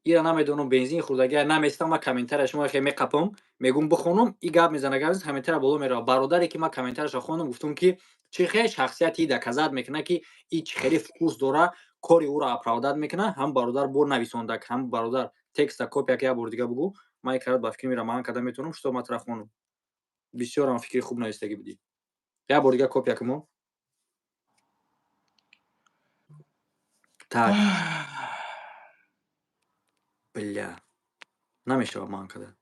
ира намедонам, бензин хӯрдагия наместам. Ма комментария шумо хе меқапам, мегум, бихонум, и гап мезана, гап комментария боло мерава. Бародаре ки ман комментарияшо хондам, гуфтум, ки чӣ хел шахсияти доказать мекунад, ки и чӣ хеле вкус дора, кори ӯро оправдать мекунад. Ҳам бародар бо нависондак, ҳам бародар текста копия ки як бор дига бугӯ. Ман ин карат ба фикр мера ман карда метавонам, что ма тара хонум. Бисёрам фикри хуб навистагӣ будӣ. Як бор дига копия кумо. Так, бля, намешавад ман карда.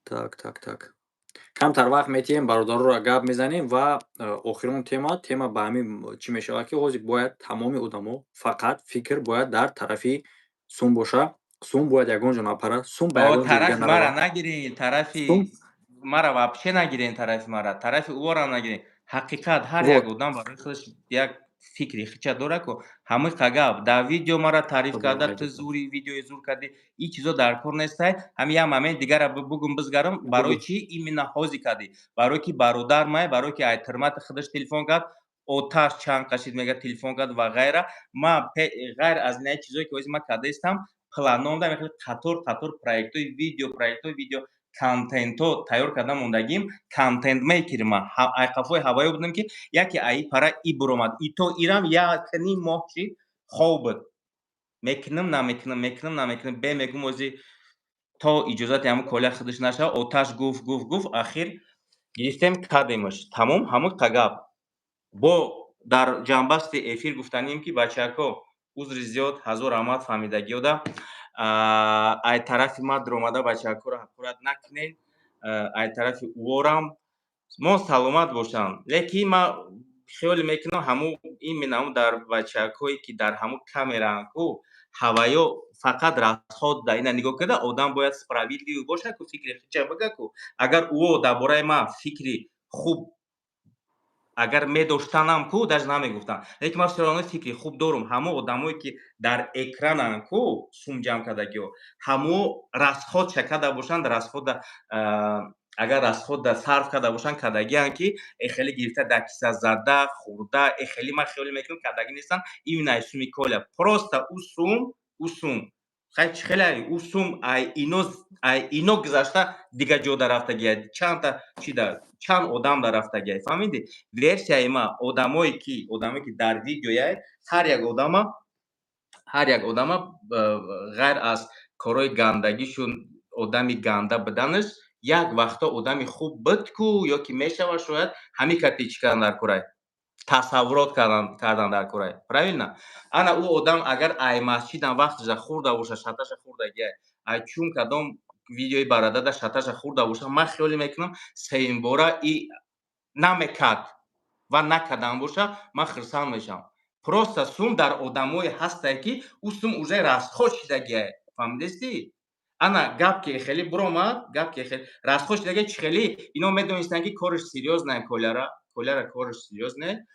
Так, так, так, камтар вақт метиҳем, бародароро гап мезанем ва охирон тема ба ҳамин чӣ мешавад, ки ҳозир бояд тамоми одамо фақат фикр бояд дар тарафи сум боша. Сум бояд ягон ҷо напара, сум ба ягон ҷо дига Тарафи мара наравад. нагирен, тарафи Сум мара вообще нагирен, тарафи мара, тарафи ӯро нагирен. Ҳақиқат, ҳар як Вот. одам барои худаш як фикри хича дора ку. Ҳамин гап дар видео мара таъриф карда, ту зури видеои зур кардӣ, ин чизо дар кор нестай. Ҳамин як момент дигара бугум, бизгарам. Барои чӣ именно ҳозир кардӣ? Барое ки бародар май, барое ки ай тирмати худаш телефон кард, оташ чанд қашид, мега, телефон кард ва ғайра. Ма ғайр аз инаи чизое ки ҳозир ман кардаистам, планондам, хеле қатор қатор проектҳои видео, проектҳои видео, контентҳо тайёр карда мондагим. Контент мейкери ма ай қафои ҳавоё будам, ки яке аи пара и буромад, и то ирам як ним моҳ шид, хов буд, мекунам, намекунам, мекунам, намекунам, бе мегум, ози то иҷозати ҳамун коля худаш нашава. Оташ гуфт, гуфт, гуфт, ахир гирифтем, кардемаш, тамом. Ҳамун гап бо дар ҷамъбасти эфир гуфтанем, ки бачаҳако, узри зиёд, ҳазор раҳмат фаҳмидагиёда. Ай тарафи ма дуромада бачаҳакоро ҳақорат накунед, ай тарафи уворам мо саломат бошанд. Лекин ман хиёле мекунам, ҳамун именно ҳамун дар бачаҳакое ки дар ҳамун камераанд ку, ҳаваё фақат расход да ина нигоҳ карда, одам бояд справедливый бошад ку, фикри хича бага ку. Агар ӯ дар бораи ман фикри хуб агар медоштанам ку, даже намегуфтам, лекин ман всё равно фикри хуб дорум. Ҳамон одамое ки дар экрананд ку, сум ҷамъ кардагиҳо, ҳамо расходша карда бошанд, расхода агар расхода сарф карда бошанд, кардагианд, ки эхеле гирифта, дар киса зада хӯрда, эхеле ман хиёле мекунам, кардагӣ нестанд. Именно ай суми коля, просто ӯ сум, ӯ сум хай чӣ хеле, ӯ сум ай ино, ай ино гузашта дигар ҷо да рафтагия, чандта чи да, чанд одам да рафтагия, фаҳмидӣ? Версияи ма, одамое ки дар видеояй, ҳар як одама ғайр аз корҳои гандагишун, одами ганда буданаш, як вақто одами хуб буд ку ё ки мешавад, шояд ҳамин кати чӣ кардан дар курай, тасаввурот кардан дар курай, правильно? Ана ӯ одам агар ай масҷидам вақташа хӯрда боша, шаташа хӯрдагиай, ай чун кадом Видеои барадада шаташа хӯрда боша, ман хиёле мекунам, сеюмбора и намекард ва накардан боша, ман хирсанд мешавам. Просто сум дар одамое ҳастае, ки ӯ сум уже расход шидагиае, фаҳмидестӣ? Ана гап ки хеле биромад, гап ки хеле расход шидагия, чӣ хеле ино медонистанд, ки кораш серьёзное. Коляра кораш серьёзное.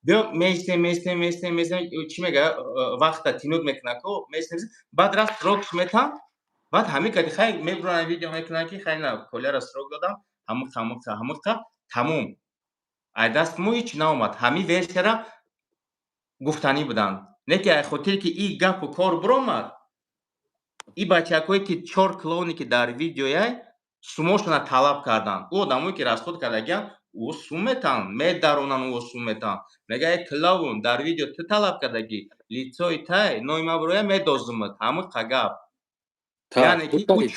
Биё, меистем, меистем, меистем, меистем, чӣ мега, вақта тянуть мекунад ко, меистем, баъд рафт, срок ш метам, баъд ҳамин кади хай мебуранд, видео мекунанд, ки хай, на, Коляра срок додам, ҳамуқа, ҳамуқа, ҳамуқа, тамом. Ай даст мо ҳеҷ наомад. Ҳамин версияра гуфтанӣ буданд, не ки ай хотире ки и гапу кор биромад, и бачакҳое ки чор клоуне, ки дар видеояй, сумошона талаб карданд. Ӯ одамое ки расход кардагианд, ӯ сум метаҳанд, медаронанд, ӯ сум метаҳанд. Мега: «Э, клоун, дар видео ту талаб кардагӣ, лицо и тай, номи ма бироя, медозумад». Ҳамиқа гап. Яъне ки ӯ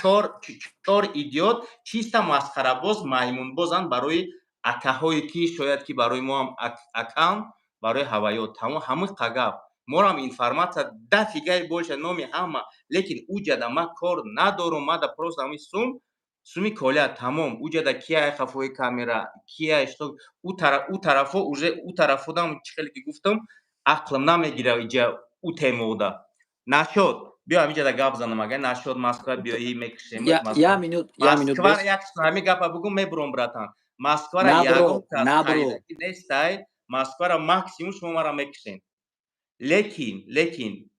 чор идиот, чиста масхарабоз, маймунбозанд барои акаҳое, ки шояд ки барои мо ҳам акаам, барои ҳаваё, тамом. Ҳамиқа гап. Морам информация дафигаи боша, номи ҳама, лекин уҷада ман кор надорум. Мада просто ҳамин сум, суми Коля, тамом. Уҷада кия хафои камера, кия что, ӯ тарафо уже, ӯ тарафодам, чӣ хеле ки гуфтам, ақлам намегира иҷа ӯ темода нашод. Биё, ҳамиҷада гап занам, агар нашод, Москва биёӣ, мекушем. Я минут, я минут. Москвара як ҳамин гапа бугум, мебуром, братан. Москвара ягон кас нестай. Москвара максимум шумо мара мекушем, лекин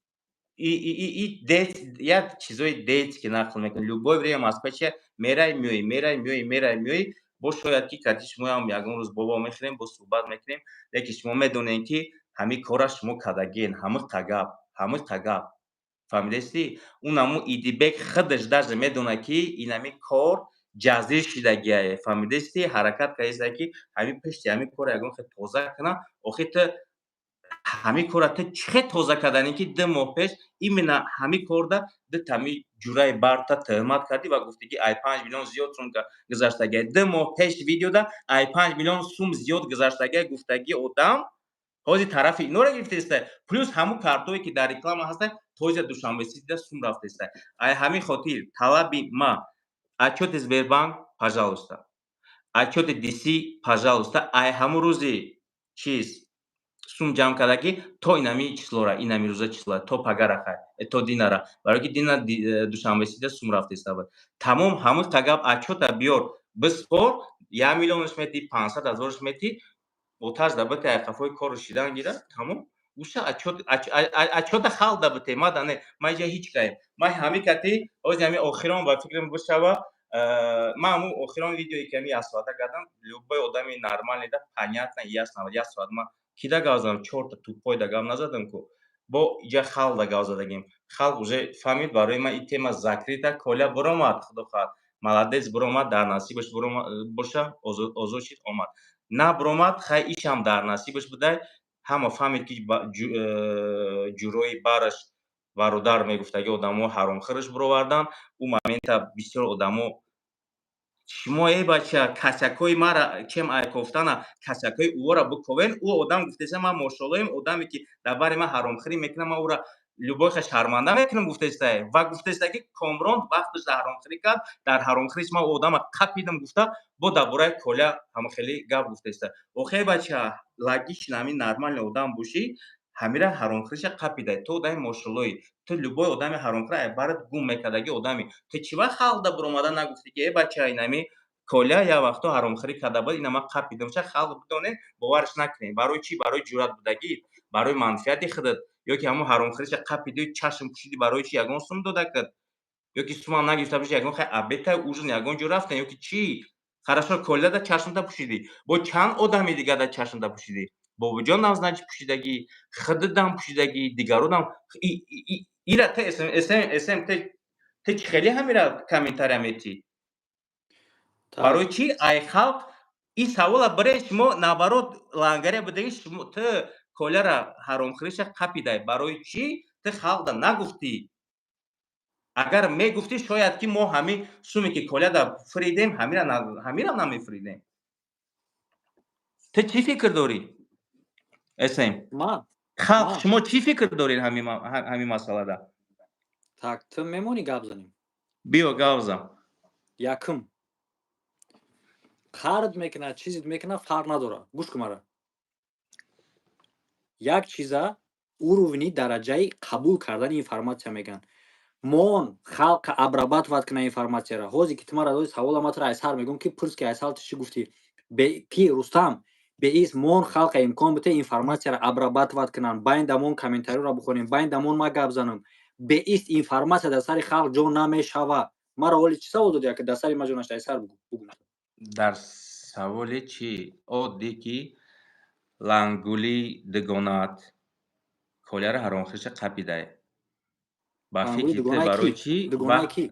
як чизои детский нақл мекунем. Любое время Москва чи мерай, меоӣ, мерай, меоӣ, мерай, меоӣ. Бо шояд ки кати шумоам ягон рӯз бобо мехӯрем, бо суҳбат мекунем, лекин шумо медонед, ки ҳамин кора шумо кардагиен. Ҳамиқа гап, ҳамиқа гап, фаҳмидастӣ? Унаму Идибек худаш даже медонад, ки инами кор ҷазир шидагиае, фаҳмидастӣ? Ҳаракат кардааста, ки ҳамин пешти ҳамин кора ягон хел тоза кунам. Охи, ту ҳамин кора ту чӣ хел тоза карданӣ, ки 2 моҳ пеш именно ҳамин корда дутами ҷураи барта тӯҳмат кардӣ ва гуфтӣ, ки ай 5 миллион зиёд сум гузаштагиа. 2 моҳ пеш видеода ай 5 миллион сум зиёд гузаштагиа гуфтагӣ одам ҳозир тарафи инора гирифтеста. Плюс ҳамун картое, ки дар реклама ҳаста, тоза Душанбе Ситида сум рафтеста. Ай ҳамин хотир талаби ма: отчёти Сбербанк, пожалуйста, отчёти ДС, пожалуйста, ай ҳамун рӯзи чиз сум ҷамъ кардагӣ то инами число ра, инами рӯза, число ра, то пагара, хай, то динара, барое ки дина Душанбе Ситида сум рафтеста буд. Тамом, ҳамун тагаб отчёт а биёр, биспор. 1 миллионаш метӣ, 500 ҳазораш метӣ, оташ да бите, айқафои кору шидан гира, тамом. Уша отчёт а халқ да бите, мада не. Ман иҷа ҳеҷ каем, ман ҳамин кати ҳози ҳамин охирон ба фикрам бишава. Ман ҳамун охирон видеое, ки ҳамин як соата кардам, любой одами нормальный да понятно, ясно. Як соат ман кида гап задам? Чорта тупой да гап назадам ку, бо иҷа халқ да гап задагим. Халқ уже фаҳмид. Барои ман ин тема закрыта. Коля биромад, худо хоҳад, молодец, биромад, дар насибаш боша, озод шид, омад. Набиромад, хай, ишам дар насибаш будай. Ҳама фаҳмид, ки ҷурои бараш бародар мегуфтаги одамо ҳаромхӯраш бировардан. Ӯ момента бисёр одамо: «Шумо, эй бача, касякҳои мара чем айкофтана, касякҳои ӯро биковен». Ӯ одам гуфтеса: «Ман мошоллоем, одаме ки дар бари ман ҳаромхӯрӣ мекунам, ман ӯра любой ха шарманда мекунам», гуфтестай. Ва гуфтеста, ки Комрон вақташ дар ҳаромхӯрӣ кард, дар ҳаромхӯриш ман одама қапидам, гуфта, бо дар бораи Коля ҳама хеле гап гуфтеста. Охе, бача, логично, ҳамин нормальный одам бошӣ, ҳамира ҳаромхӯриша қапидай. Ту одами мошоллоӣ, ту любой одами ҳаромхӯра барат гум мекардаги одами. Ту чӣ вақт халқ да биромада нагуфтӣ, ки э бача, инами Коля як вақто ҳаромхӯрӣ карда буд, ина ман қапидамша, халқ бидонед, бовараш накунед? Барои чӣ? Барои ҷуръат будагӣ, барои манфиати худат, ё ки ҳамун ҳаромхӯриша қапиди, чашм пӯшидӣ? Барои чӣ? Ягон сум дода кард, ё ки сумам нагирифта боши, ягон хай обед а ужин, ягон ҷо рафтен, ё ки чӣ? Хорошо, Коляда чашмта пӯшидӣ, бо чанд одами дигар чашмта пӯшидӣ? Бобоҷонам, значит, пӯшидагӣ, худдам пӯшидагӣ, дигародам. Ира ту см, ту чӣ хеле ҳамира комментария метӣ? Барои чӣ ай халқ ин савола баре? Шумо, наоборот, лангария будаги. Шумо, ту Коляра ҳаромхӯриша қапидай, барои чӣ ту халқда нагуфтӣ? Агар мегуфтӣ, шояд ки мо ҳамин суме, ки Коляда фиридем, ҳамира намефиридем. Ту чӣ фикр дорӣ, эсем? Халқ, шумо чӣ фикр доред ҳамин масъалада? Так, ту мемонӣ, гап занем? Биё, гавзам. Якум, қард мекунад, чизе мекунад, фарқ надорад. Гӯш кун мара. Як чиза, уровни, дараҷаи қабул кардани информатсия мегӯянд. Мон халқа обрабатывать кунад информатсияро. Ҳозир ки ту мара додӣ савола, ман туро айсар мегӯям, ки пурс, ки айсал, ту чӣ гуфтӣ? Ки Рустам беис мон халқа имкон бите информатсияро обрабатывать кунанд, байн дамон комментариёро бихонем, байн дамон ма гап занам. Беист информатсия дар сари халқ ҷо намешавад. Маро ҳоли чӣ савол додӣ, ки дар сари ма ҷо нашуда? Айсар бугӯ. Дар саволе чӣ оддӣ, ки лангули дугонаат Коляра ҳаромхӯриша қапидай. Ба Лангули фикри ту дугонаи кӣ? барои чӣ? Дугонаи кӣ?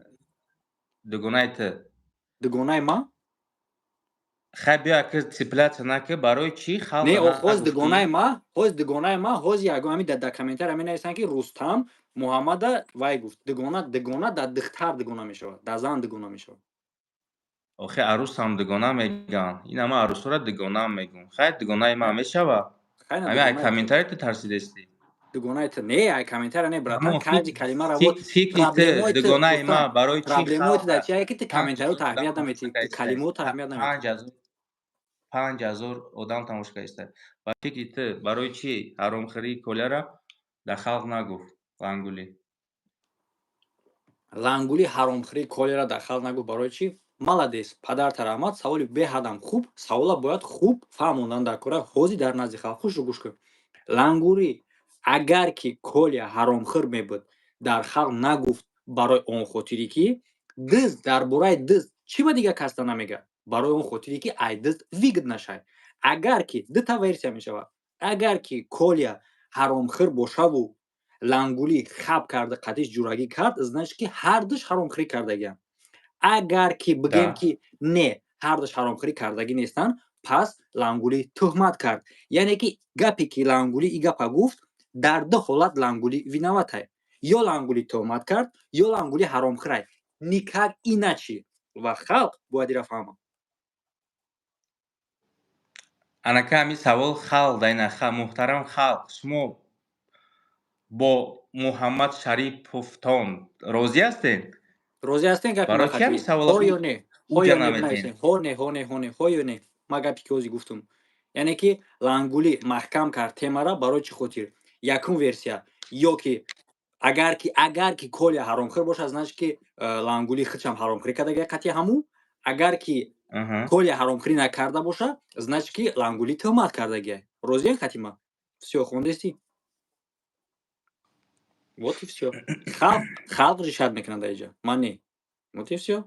Дугонаи ту. Дугонаи ман? Хай, биё, ака, цепляться накӣ, барои чӣ Не, халқа ҳоз нагуфтӣ? Дугонаи ма, ҳоз дугонаи ма, ҳоз ягон ҳами дар комментария менависанд, ки Рустам Муҳаммада вай гуфт. Дугона, дугона дар духтар дугона мешавад, дар зан дугона мешавад. Охи, арӯсам дугона мегӯянд. Ин ҳама арӯсҳоро дугонаам мегӯм. Хай, дугонаи ман мешавад? Хай, на. Ҳами ай Дугонаи ту. Комментарий ту тарсидестӣ. Дугонаи ту не, ай комментария не, братан. Ҳамон Каждый калимаро вот фикри ту, проблемои ту, дугонаи Рустам, ма барои чӣ проблемои ту халқа дар чие, ки ту 5000 комментариё одам аҳамият тамошо наметиҳӣ, кардааст? калимаҳото аҳамият наметиҳӣ. 5000 одам тамошо кардааст. Ба фикри ту, барои чӣ ҳаромхӯрии Коляра дар халқ нагуфт Лангулӣ? Лангули ҳаромхӯрии Колера дар халқ нагуфт барои чӣ? Молодец, падарта раҳмат, саволи беҳадам хуб. Савола бояд хуб фаҳмондан дар кора. Ҳозир дар назди халқ хушу гӯш кун. Лангурӣ агар ки Коля ҳаромхӯр мебуд, дар халқ нагуфт барои он хотире, ки дизд, дар бораи дизд чӣ ба дигар касда намегӯяд? Барои он хотире, ки ай дизд выгод нашай. Агар ки дута версия мешавад: агар ки Коля ҳаромхӯр бошаву Лангулӣ хаб карда, қатиш ҷурагӣ кард, значит, ки ҳардуш ҳаромхӯрӣ кардагианд. Агар ки бигӯем, ки не, ҳардуш ҳаромхӯрӣ кардагӣ нестанд, пас Лангулӣ тӯҳмат кард. Яъне ки гапе ки Лангулӣ и гапа гуфт, дар ду ҳолат Лангулӣ виноватай: ё Лангулӣ тӯҳмат кард, ё Лангулӣ ҳаромхӯрай. Никак иначе. Ва халқ бояд ира фаҳмад. Анака, ҳамин савол халқ дайна, муҳтарам халқ, шумо бо Муҳаммад Шариповтон розӣ ҳастед? Розӣ ҳастен гапи Барои чӣ мақатӣ? ҳамин савола Ҳо ё не? Ҳо уҷа ё не, наметиҳед? бинависем. Ҳо, не, ҳо, не, ҳо, не, ҳо ё не. Ма гапе ки ҳозир гуфтум, яъне ки Лангулӣ маҳкам кард темара барои чӣ хотир? Якум версия: ё ки агар ки Коля ҳаромхӯр бошад, значит, ки Лангулӣ худшам ҳаромхӯрӣ кардаги қатъи ҳаму. Агар ки Коля ҳаромхӯрӣ накарда боша, значит, ки Лангулӣ тӯҳмат кардагия. Розиен қатъи ма? Всё, хондестӣ, вот и всё. Халқ решать мекунад дар иҷа, ман не. Вот и всё,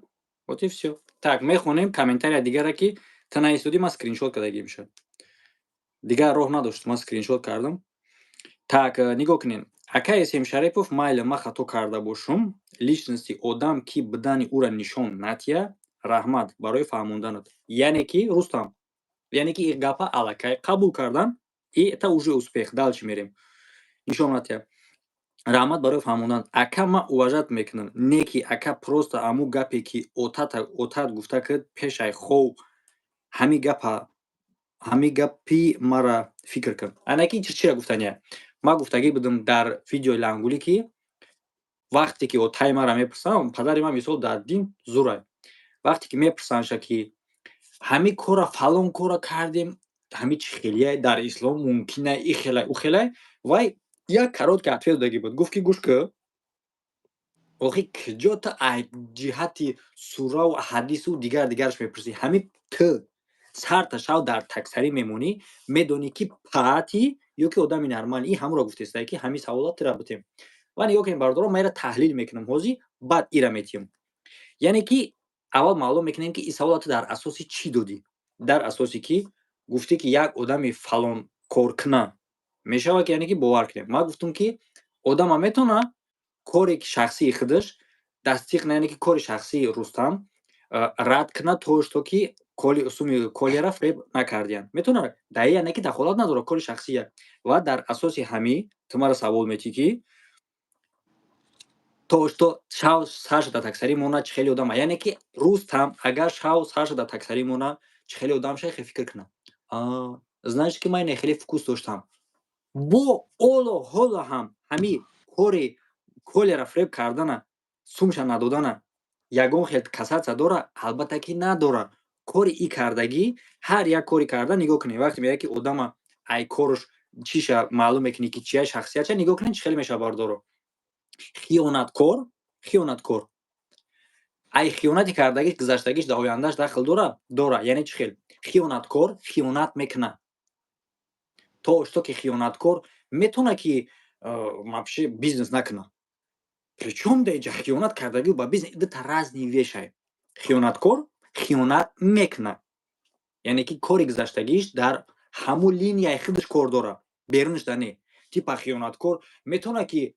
вот и всё. Так, мехонем комментария дигара, ки ту наистодӣ, ман скриншот кардагӣ мешавад. Дигар роҳ надошт, ман скриншот кардам. Так, нигоҳ кунед. Ака Эсем Шарипов, майли, ман хато карда бошум, личности одам ки будани ӯра нишон натия, раҳмат барои фаҳмонданат. Яъне ки, Рустам, яъне ки ин гапа аллакай қабул кардан, и это уже успех. Дальше мерем. Нишон натия, раҳмат барои фаҳмондан. Ака, ман уважать мекунам, не ки ака, просто аму гапе ки отат гуфта кард пешай хов, ҳами гапа, ҳами гапи мара фикр кун. Анаки чира гуфтания? Ман гуфтагӣ будам дар видеои Лангулӣ, ки вақте ки отаи мара мепурсам, падари ман мисол дар дин зурай, вақте ки мепурсанша, ки ҳами кора, фалон кора кардем, ҳами чӣ хелия дар ислом мумкина, и хелай, ӯ хелай, вай як короткий ответ додагӣ буд, гуфт, ки гӯш кӯ, охи, киҷо ту аз ҷиҳати сураву ҳадису дигар дигараш мепурсӣ? Ҳами ту сарта шав дар таксарӣ мемонӣ, медонӣ, ки паати ё ки одами нормал. И ҳамуро гуфтеста, ки ҳамин саволот тира бутем. Ва нигоҳ кунед, бародарон, ман ира таҳлил мекунам ҳозир, баъд ира метиҳам. Яъне ки аввал маълум мекунем, ки ин савола ту дар асоси чӣ додӣ. Дар асосе ки гуфтӣ, ки як одами фалон коркуна мешавад, ки яъне ки бовар кунем. Ман гуфтам, ки одама метавона коре ки шахсии худаш тасдиқ, яъне ки кори шахсии Рустам рад кунад, то что ки коли суми Колияра фиреб накардиянд. Метавонад дар яъне ки дахолат надорад, кори шахсия. Ва дар асоси ҳамин ту маро савол метиҳӣ, ки то что шав сарша дар таксарӣ мона, чӣ хеле одама. Яъне ки Рустам агар шав сарша дар таксарӣ мона, чӣ хеле одам шай, хел фикр кунад, значит, ки ман хеле вкус доштам. Бо оло ҳоло ҳам ҳами кори Колера фиреб кардана, сумша надодана. Ягон хел касаться дора? Албатта, ки надора. Кори и кардагӣ, ҳар як кори карда, нигоҳ кунед, вақте мегӯяд, ки одама ай корш чиша маълум мекунӣ, ки чия шахсиятша, нигоҳ кунед, чӣ хеле мешавад, бародаро. Хиёнаткор, хиёнаткор ай хиёнати кардагиш, гузаштагиш дар ояндааш дахл дора? Дора. Яъне чӣ хел? Хиёнаткор хиёнат мекунад. То что ки хиёнаткор метавонад, ки вообще бизнес накунад. Причём дар иҷа хиёнат кардагӣ ба бизнес? Дута разные вещи. Хиёнаткор хиёнат мекунад, яъне ки кори гузаштагиш дар ҳамун линияи худаш кор дорад, берунаш да не. Типа хиёнаткор метавонад, ки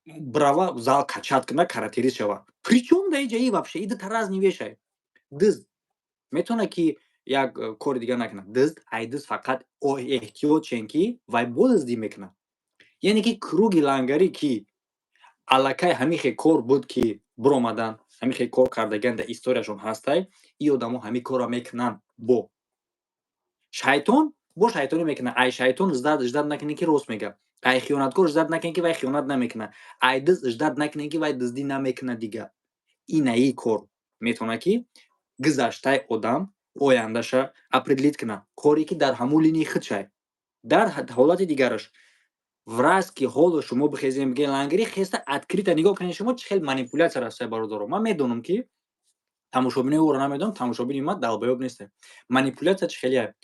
брава зал качать кунад, каратирист шавад. Причём дар иҷа и вообще? И дута разные вещи. Дизд метавонад, ки як кори дигар накунад. Дизд, ай дизд фақат эҳтиёт шен, ки вай бо дуздӣ мекунад. Яъне ки круги лангарӣ, ки аллакай ҳамин хел кор буд, ки биромадан, ҳамин хел кор кардагиан, дар историяшон ҳастай, и одамо ҳамин корро мекунанд. Бо шайтон, бо шайтонӣ мекунад. Ай шайтон ждать накунед, ки рост мегӯяд. Ай хиёнаткор ждать накунед, ки вай хиёнат намекунад. Ай дизд ждать накунед, ки вай дуздӣ намекунад. Дигар инаи кор метавонад, ки гузаштаи одам ояндаша определить кунад, коре ки дар ҳамун линияи худшай. Дар ҳолати дигараш враз, ки ҳоло шумо бихезем, бигӯем лангари хеста открыто, нигоҳ кунед, шумо чӣ хел манипуляция рафтае, бародаро. Ман медонам, ки тамошобинои ӯро намедонам, тамошобини ман долбоёб нестем. Манипуляция чӣ хелия?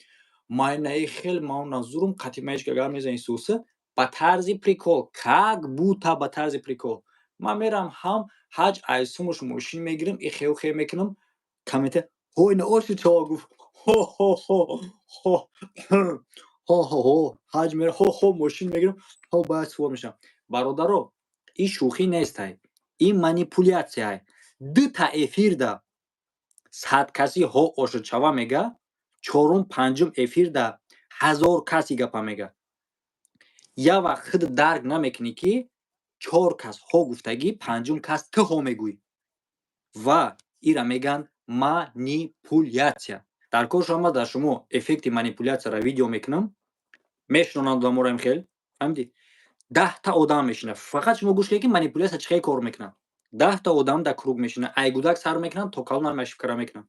Майнаи хел ман назурум қатъи ма ҳеҷ гап мезанӣ суса ба тарзи прикол, как будто ба тарзи прикол. Ман мерам ҳам ҳаҷ, айсумуш мошин мегирам, и хеу хе мекунам, коммента ҳо ина оши чо гуфт, ҳо ҳо ҳо ҳо ҳо ҳо ҳо, ҳаҷ мера, ҳо ҳо, мошин мегирам, ҳо, бояд сувор мешавам. Бародаро, ин шӯхӣ нестай, ин манипуляцияй. Дута эфирда 100 каси ҳо ошудшава мега, чорум, панҷум эфирда 1000 каси гапа мега. Як вақт худ дарк намекунӣ, ки чор кас ҳо гуфтагӣ, панҷум кас ту ҳо мегӯӣ. Ва ира мегӯянд манипуляция. Дар кор шумо, дар шумо эффекти манипуляцияро видео мекунам, мешунонанд одаморо. Им хел фаҳмидӣ, 10-та одам мешинад, фақат шумо гӯш кунед, ки манипуляция чӣ хел кор мекунад. 10-та одам дар круг мешинад, ай гудак сар мекунанд, то калон ошибкара мекунанд.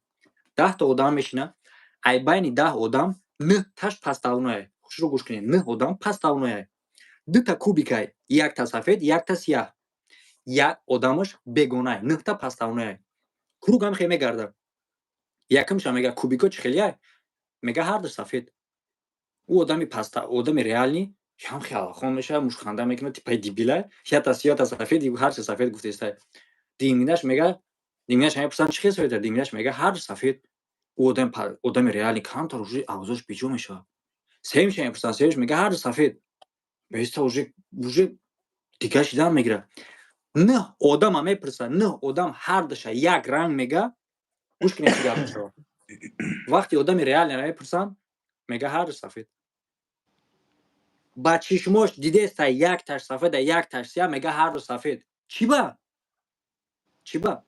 10-та одам мешинад, ай байни 10 одам нӯҳташ подставное. Хушро гӯш кунед, нӯҳ одам подставное. Дута кубикай, якта сафед, якта сияҳ, як одамаш бегонай, нӯҳта подставное. Круг ҳам хел мегардад. Якумша мега: «Кубико чӣ хелияй?» Мега: «Ҳарду сафед». Ӯ одами паста, одами реальный ҳам хелахон мешавад, мушханда мекунад, типаи дебилай, ята сиёта сафед, ҳарчи сафед гуфтестай. Диминаш мега, диминаш мепурсанд: «Чӣ хел сафед?» Диминаш мега: «Ҳарду сафед». Ӯ одами, одами реальный камтар уже авзош беҷо мешавад. Сеюмша мепурсанд, сеюмш мега: «Ҳарду сафед». Беста уже дигар шидан мегирад. Нӯҳ одама мепурсад, нӯҳ одам ҳардуша як ранг мега. Гӯш кунед, чӣ гап мешавад. Вақте одами реальныйро мепурсанд, мега: «Ҳарду сафед». Ба чишмош дидеста, якташ сафеда, якташ сияҳ, мега: «Ҳарду сафед». Чӣ ба? Чӣ ба?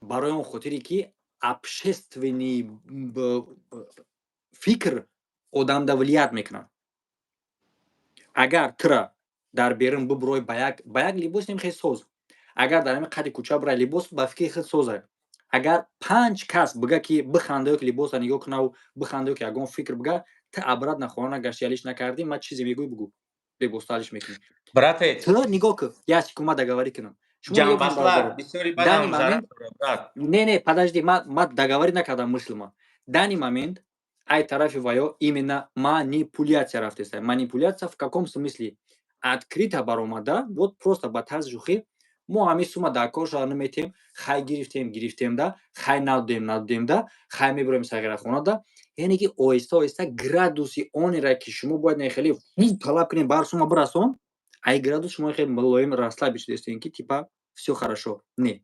Барои он хотире, ки общественный фикр одамда влиять мекунад. Агар тура дар берун бубурой ба як либос хел соз, агар дар ҳамин қади кӯча бирай, либос ба фикри худ созай, агар панҷ кас бига, ки биханда ё ки либоса нигоҳ кунаву биханда ё ки ягон фикр бига, ту обратно хона гашти, алиш накардӣ, ман чизе мегӯй, бугӯ, либосто алиш мекунӣ. Брате. Ту нигоҳ кун, як секунд, ман договорить кунам. Ҷамбаслар бисёри бадам зарар дорад, брат. Не, подожди, ма договорить накардам мысльма. Данный момент ай тарафи ваё именно манипуляция рафтеста. Манипуляция в каком смысле? Открыто баромада, вот просто ба тарзи шӯхӣ: «Мо ҳамин сума дар корша наметем, хай гирифтем, гирифтем да, хай надодем, надодем да, хай мебироем сағирахона да». Яъне ки оҳиста оҳиста градуси онеро, ки шумо бояд не хеле талаб кунем, бар сума бирасон, ай градус шумо хеле мулоим расслабить шудастем, ки типа всё хорошо. Не,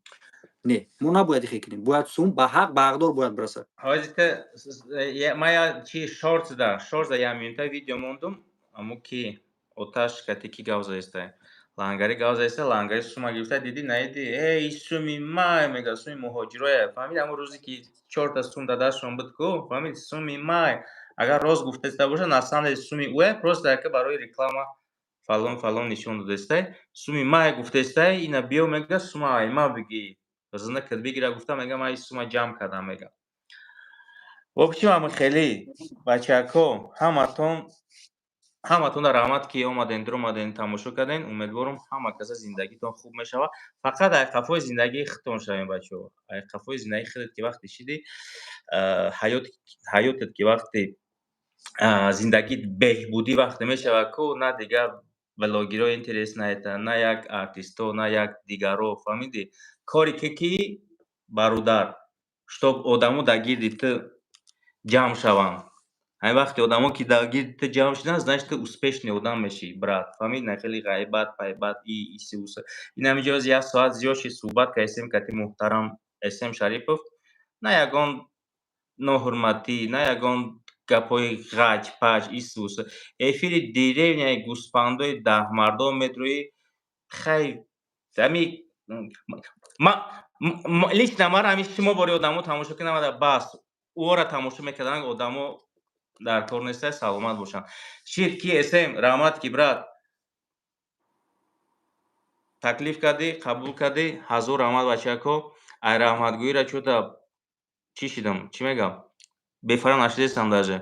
не, мо набояд ихе кунем, бояд сум ба ҳақ, ба ҳақдор бояд бирасад. Ҳозир ма я чи шортсда як минута видео мондум, амо ки оташ кати ки гап заистай, лангари гап заиста, лангари сума гирифта, диди, наиди? «Эй, суми май», мега, «суми муҳоҷироя». Фаҳмиди, ҳамон рӯзе ки чорта сум дар дастшон буд ку, фаҳмиди, «суми май». Агар рост гуфтаиста боша, на самом деле суми ӯя, просто яка барои реклама фалон фалон нишон додастай. «Суми май» гуфтаистай, ина биё, мега, «сума ай ма бигӣ». Зинакат бигира гуфта, мега, ман сума ҷамъ кардам, мега. В общем, ами хеле, бачако, ҳаматон, ҳаматонда раҳмат, ки омаден, дуромаден, тамошо карден. Умедворам, ҳама каса зиндагитон хуб мешавад. Фақат ай қафои зиндагии худтон шавем, бачаҳо. Ай қафои зиндагии худат ки вақте шидӣ, ҳаётет ки вақте зиндагит беҳбудӣ вақте мешавад ку, на дигар блогерҳо интерес наета, на як артистҳо, на як дигарҳо, фаҳмидӣ? Коре ки, бародар, чтоб одамо дар гирди ту ҷамъ шаванд. Ҳамин вақте одамо ки дар гирди ту ҷамъ шуданд, значит, ту успешный одам мешӣ, брат, фаҳмидӣ? На хеле ғайбат пайбат, и иси уси. Ин ҳаминҷо як соат зиёд шид, суҳбат кардем кати муҳтарам Эсем Шарипов. На ягон ноҳурматӣ, на ягон гапҳои ғаҷ паҷ, ису усу. Эфири деревняи гӯспандои даҳмардон медроӣ, хай, ами лично мара ҳами шумо бори одамо тамошо кунам, бас, ӯро тамошо мекарданд одамо дар кор неста. Саломат бошанд. Шид ки Эсем, раҳмат, ки, брат, таклиф кардӣ, қабул кардӣ. Ҳазор раҳмат, бачако. Ай раҳматгӯиро чӯта чӣ шидам, чӣ мегам, бефара нашидестам, даже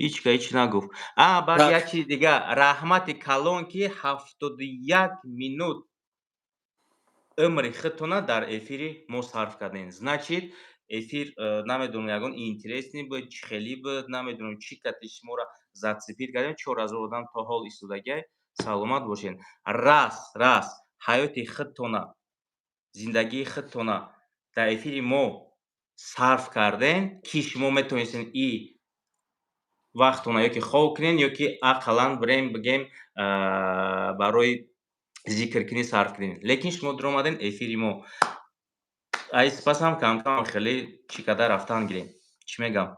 ҳеч ка ҳеч нагуфт. А баъд як чизи дига: раҳмати калон, ки 71 минут умри худтона дар эфири мо сарф кардем. Значит, эфир намедонам, ягон интересный буд, чӣ хелӣ буд, намедонам, чӣ кати шуморо зацепить кардем. 4000 одам то ҳол истодагиай. Саломат бошед. Раз раз ҳаёти худтона, зиндагии худтона дар эфири мо сарф кардем, ки шумо метавонистед и вақтона ёки хоб кунед, ёки ақаллан бирем, бигем, барои зикркунӣ сарф кунед, лекин шумо дуромадем эфири мо. Ай сипасам камкам хеле чӣ карда рафтан гирем, чӣ мегам,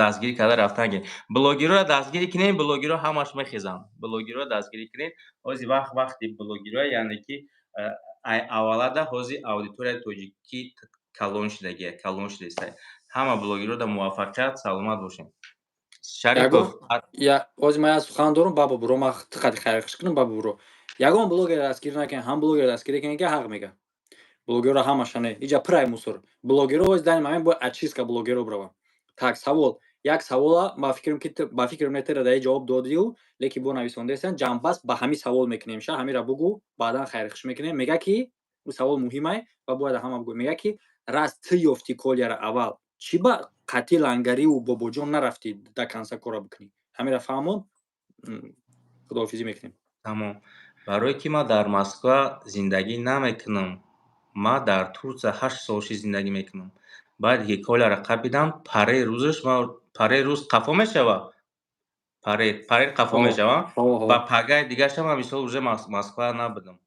дастгирӣ карда рафтан гирем. Блогерҳоро дастгирӣ кунем, блогерҳо ҳамаш мехезанд. Блогерҳоро дастгирӣ кунем. Ҳози вақт вақти блогерҳо, яъне ки ай аввалада ҳози аудиторияи тоҷикӣ калон шудагия, калон шудааст. Ҳама блогерҳо муваффақият, саломат бошем. Шарипов. Ҳози ман як сухан дорам, баба буро, ман тиқати хайрхуш кунам, баба буро. Ягон блогер дастгирӣ накунед, ҳам блогер дастгирӣ кунед, ки ҳақ мегӯяд. Блогерро ҳамаша не, иҷа пурай мусор. Блогерҳо ҳози дар ин момент бояд очистка блогерҳо бираванд. Так, савол, як савола, ба фикрам, ки ба фикрам метара дар ҷавоб додию, лекин бо нависондаестан. Ҷамъбаст ба ҳамин савол мекунем, ша ҳамира бугӯ, баъдан хайрхуш мекунем. Мега, ки ӯ савол муҳимай ва бояд ҳама бугӯ. Мега, ки раз ту ёфтӣ Коляра аввал, чӣ ба қатъи лангариву Бобоҷон нарафтӣ, до конца кора бикунӣ? Ҳамира фаҳмон, худоҳофизӣ мекунем. Тамом. Барое ки ман дар Москва зиндагӣ намекунам, ман дар Турсия 8 сол ши зиндагӣ мекунам. Баъде ки Коляро қапидам, параи рӯзаш ман, параи рӯз қафо мешава, парер қафо мешава, ба пагаи дигарша ман мисол уже Москва набудам.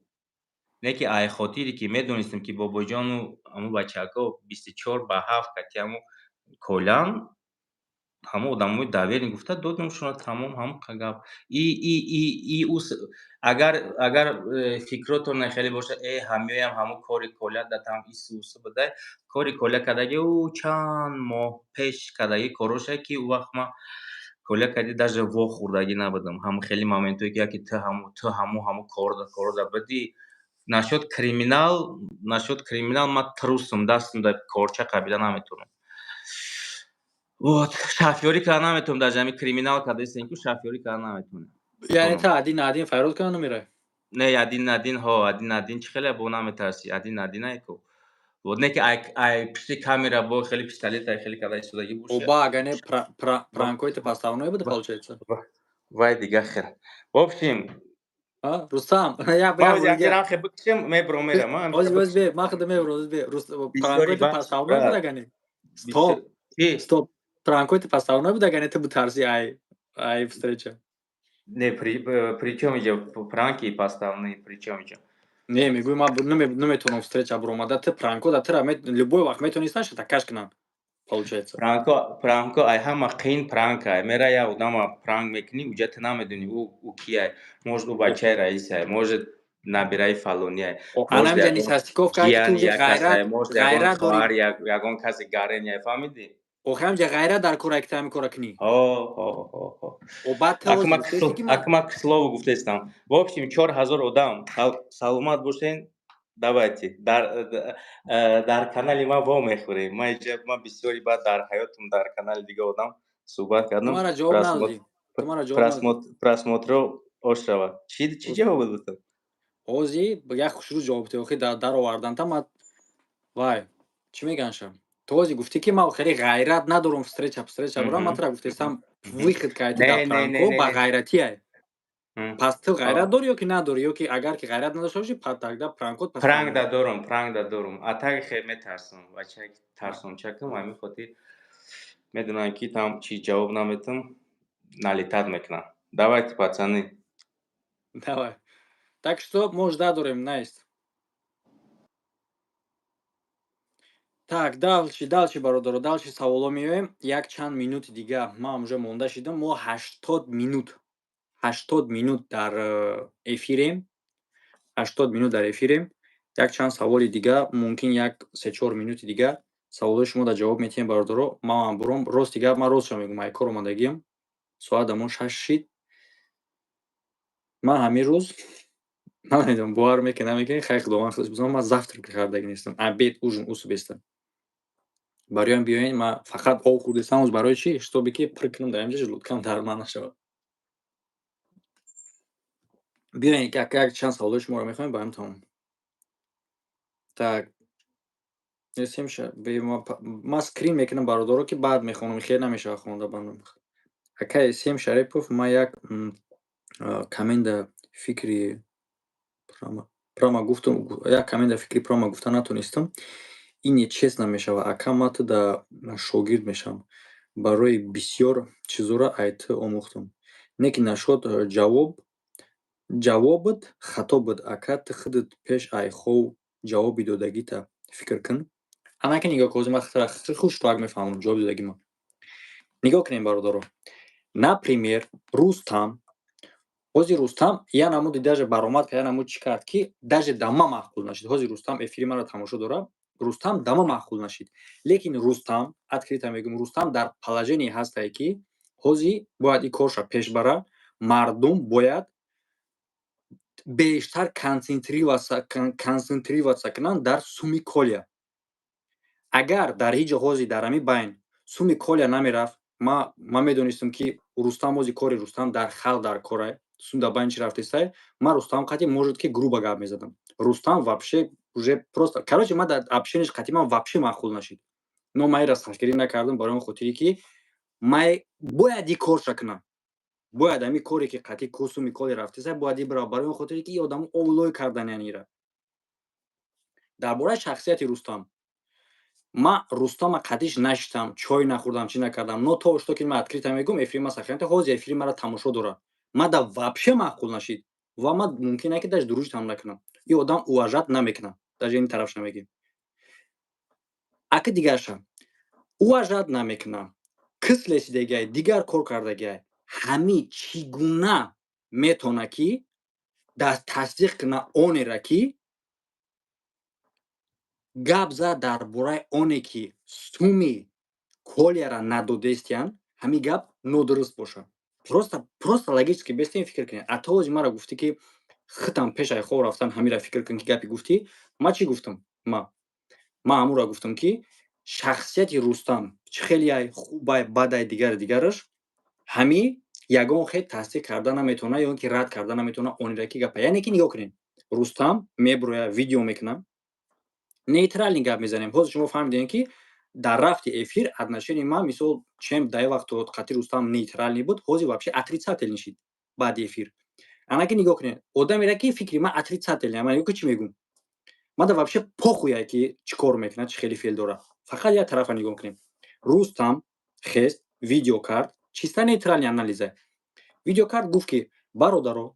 Не ки ай хотире ки медонистем, ки Бобоҷону ҳамун бачаҳако 24 ба 7 кати ҳамун Колян, ҳамон одамои доверенный гуфта додемшона, тамом, ҳамон гап. И агар фикротон хеле бошад, э ҳамёям ҳамон кори Коля датам ису усу будай, кори Коля кардаги ӯ чанд моҳ пеш кардаги короша, ки ӯ вақт ман Коля кади даже вохӯрдагӣ набудам. Ҳамон хеле моментое ки яке ту ҳамун корда будӣ. Насчёт криминал ман трусам, дастам дар корча қабида наметавонам. Вот, шафёрӣ карда наметавонам, даже ҳамин криминал кардаистем ку, шафёрӣ карда наметавонам. Яъне та один на один фарёд карда намерай? Не, один на один, ҳо, один на один чӣ хеле бо наметарсӣ, один на один ай ку. Вот не ки ай пишти камера бо хеле пистолет ай хеле карда истодагӣ боша. Оба, агар не пранкои ты подставной буда, получается? Вай дига хел. В общем, Рустам, я ранхе бикшем, мебром, мерам. Оз оз бе, ман худа мебром, оз бе. Пранкои ты подставной буда, агар не? Стоп. Стоп. Пранкои ты подставной буда, агар не ту бутарси ай встреча? Не, при чём иҷо пранки подставные, при чём иҷо? Не, мегӯй, ман наметавонам встреча биромада, ту пранко да тура любой вақт метавонистанд шата каш кунанд, получается. Пранко ай ҳама қиин пранк ай. Мера як одама пранк мекунӣ, уҷа ту намедонӣ, ӯ кияй. Может, ӯ бачаи раисай, может, набираи фалонияй. Анамҷа несостыковка, ки ту ғайрат дорӣ. Ягон каси гареняй, фаҳмидӣ? Охи, ҳамҷа ғайрат дар кора, ки ту ҳамин кора кунӣ. Акма к слову гуфтаистам. В общем, 4000 одам, саломат бошен. Давайте дар канали ман вомехӯрем. Ман иҷа, ман бисёри баъд дар ҳаётам дар канали дига одам суҳбат Ту кардам. мара ҷавоб надодӣ. Ту мара ҷавоб надодӣ. Просмотрҳо ош шавад. Чӣ ҷавоб додам? Ҳозир як хушрӯ ҷавоб диҳ. Охи дароварданта ма вай чӣ меганша? Ту ҳозир гуфтӣ, ки ман хеле ғайрат надорам, встреча встреча бурам. Ман тура гуфтестам, выход кардӣ дар Не, не, не, пранко не, ба не. ғайратие. Пас ту ғайрат дорӣ ё ки надорӣ? Ё ки агар ки ғайрат надошта бошӣ, тогда пранкот пас Пранк тамом. Да дорум, пранк да дорум. А так хеле метарсам. Бача тарсончакам, ҳамин хотир медонам, ки там чӣ ҷавоб наметам, налетать мекунам. Давайте, пацаны. Давай. Так что мо ждать дорем, найст. Так, дальше, дальше, бародаро, дальше саволо меоем. Як чанд минути дига ман уже монда шидам. Мо 80 минут, 80 минут дар эфирем. 80 минут дар эфирем. Як чанд саволи дига, мумкин як се-чор минути дига саволои шумо дар ҷавоб метиҳем, бародаро. Ман буром, рости гап, ман ростшо мегӯям, ай кор омадагиам. Соат дамон 6 шид. Ман ҳамин рӯз намедонам, бовар мекунӣ, намекунӣ, хайр, Худованд худаш бизонад, ман завтрак кардагӣ нестам. Обед, ужин усубеста. Бароям биёен, ман фақат об хӯрдистам. Ҳоз барои чӣ? Чтобы ки пир кунам дар инҷа, желудкам дарман нашавад. Биёен, як чанд саволои шуморо мехоҳем, ба ҳам тамом. Так. Ман скрин мекунам, бародаро, ки баъд мехонам, хел намешавад хонда бандам. Акай Сем Шарипов, ман як коммента фикри прямо гуфтам, як коммента фикри прямо гуфта натонистам. Ин нечестно мешавад. Ака, ман ту да шогирд мешавам. Барои бисёр чизора ай ту омӯхтам. Не ки нашуд, ҷавоб ҷавобат хато буд. Ака, ту худат пеш ай хов ҷавоби додагита фикр кун. Анаки нигоҳ кун, ҳозир ман хуштак мефаҳмам ҷавоби додагима. Нигоҳ кунем, бародаро. Например, Рустам, ҳозир Рустам я намуди даже баромад кард, я намуд чӣ кард, ки даже да ман маъқул нашид. Ҳозир Рустам эфири маро тамошо дорад. Рустам да ман маъқул нашид. Лекин Рустам, открыто мегӯям, Рустам дар положение ҳастае, ки ҳозир бояд ин корша пеш бара, мардум бояд бештар концентрироваться кунанд дар суми Колия. Агар дар ҳеҷ ҷо ҳозир дар ҳамин байн суми Колия намерафт, ман медонистам, ки Рустам ҳозир кори Рустам дар халқ дар корай, сум дар байн чӣ рафтестай, ман Рустам қатъи может ки грубо гап мезадам. Рустам вообще уже просто, короче, ман дар общениеш қатъи ман вообще маъқул нашид. Но ман инра сахтгирӣ накардам барои он хотире, ки ман бояд ин корша кунам. Бояд ҳамин коре, ки қатъи суми Колия рафтесай, бояд ин бирава, барои он хотире, ки ин одамо овлой кардани ира. Дар бораи шахсияти Рустам, ман Рустама қатъиш нашитам, чой нахӯрдам, чӣ накардам, но то что ки ман открыто мегӯям, эфири ман сахиянта, ҳозир эфири маро тамошо дорад. Ман да вообще маъқул нашид ва ман мумкин ки даже дружить ҳам накунам. Ин одам уважать намекунам, даже ин тарафш намегӯем. Аки дигарша уважать намекунам, кис лесидагиай, дигар кор кардагиай. Ҳамин чӣ гуна метавона, ки тасдиқ куна онера, ки гап зад дар бораи оне, ки суми Колияра надодестиян, ҳамин гап нодуруст бошад? Просто логически бестем фикр кунед. А то ҳозир маро гуфтӣ, ки худам пеш ай хоб рафтан ҳамира фикр кун, ки гапе гуфтӣ. Ман чӣ гуфтам? Ман ҳамонро гуфтам, ки шахсияти Рустам чӣ хелеай хубай, бадай, дигари дигараш, ҳамин ягон хел тасдиқ карда наметавона ё ин ки рад карда наметавона онеро, ки гапа. Яъне ки нигоҳ кунед, Рустам мебурояд, видео мекунад, нейтральный гап мезанем. Ҳозир шумо фаҳмидем, ки дар рафти эфир отношении ман, мисол, чем дар вақто қатъи Рустам нейтральный буд, ҳозир вообще отрицательный шид баъди эфир. Анаки нигоҳ кунед, одамеро, ки фикри ман отрицательный, ман нигоҳ кун, чӣ мегӯм. Ман да вообще похуй, ки чӣ кор мекунад, чӣ хели феъл дорад. Фақат як тарафа нигоҳ кунем. Рустам хест, видео кард, чисто нейтральный анализа. Видео кард, гуфт, ки бародаро,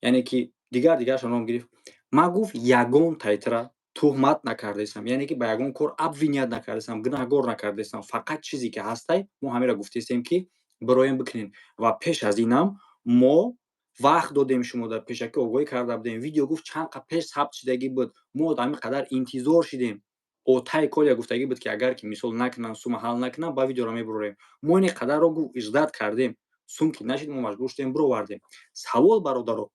яъне ки дигар дигарашро ном гирифт. Ман, гуфт, ягон тайтра туҳмат накардаистам, яъне ки ба ягон кор обвинять накардаистам, гунаҳгор накардаистам. Фақат чизе ки ҳастай, мо ҳамеро гуфтаистем, ки бироем, бикунем. Ва пеш аз инам мо вақт додем шумо дар пешакӣ, огоҳӣ карда будем. Видео, гуфт, чанд қа пеш сабт шудагӣ буд. Мо ҳамин қадар интизор шидем. Отай Колия гуфтагӣ буд, ки агар ки мисол накунанд, сума ҳал накунанд, ба видеоро мебурорем. Мо ин қадарро, гуфт, ждать кардем. Сум ки нашид, мо маҷбур шудем, бировардем. Савол, бародаро,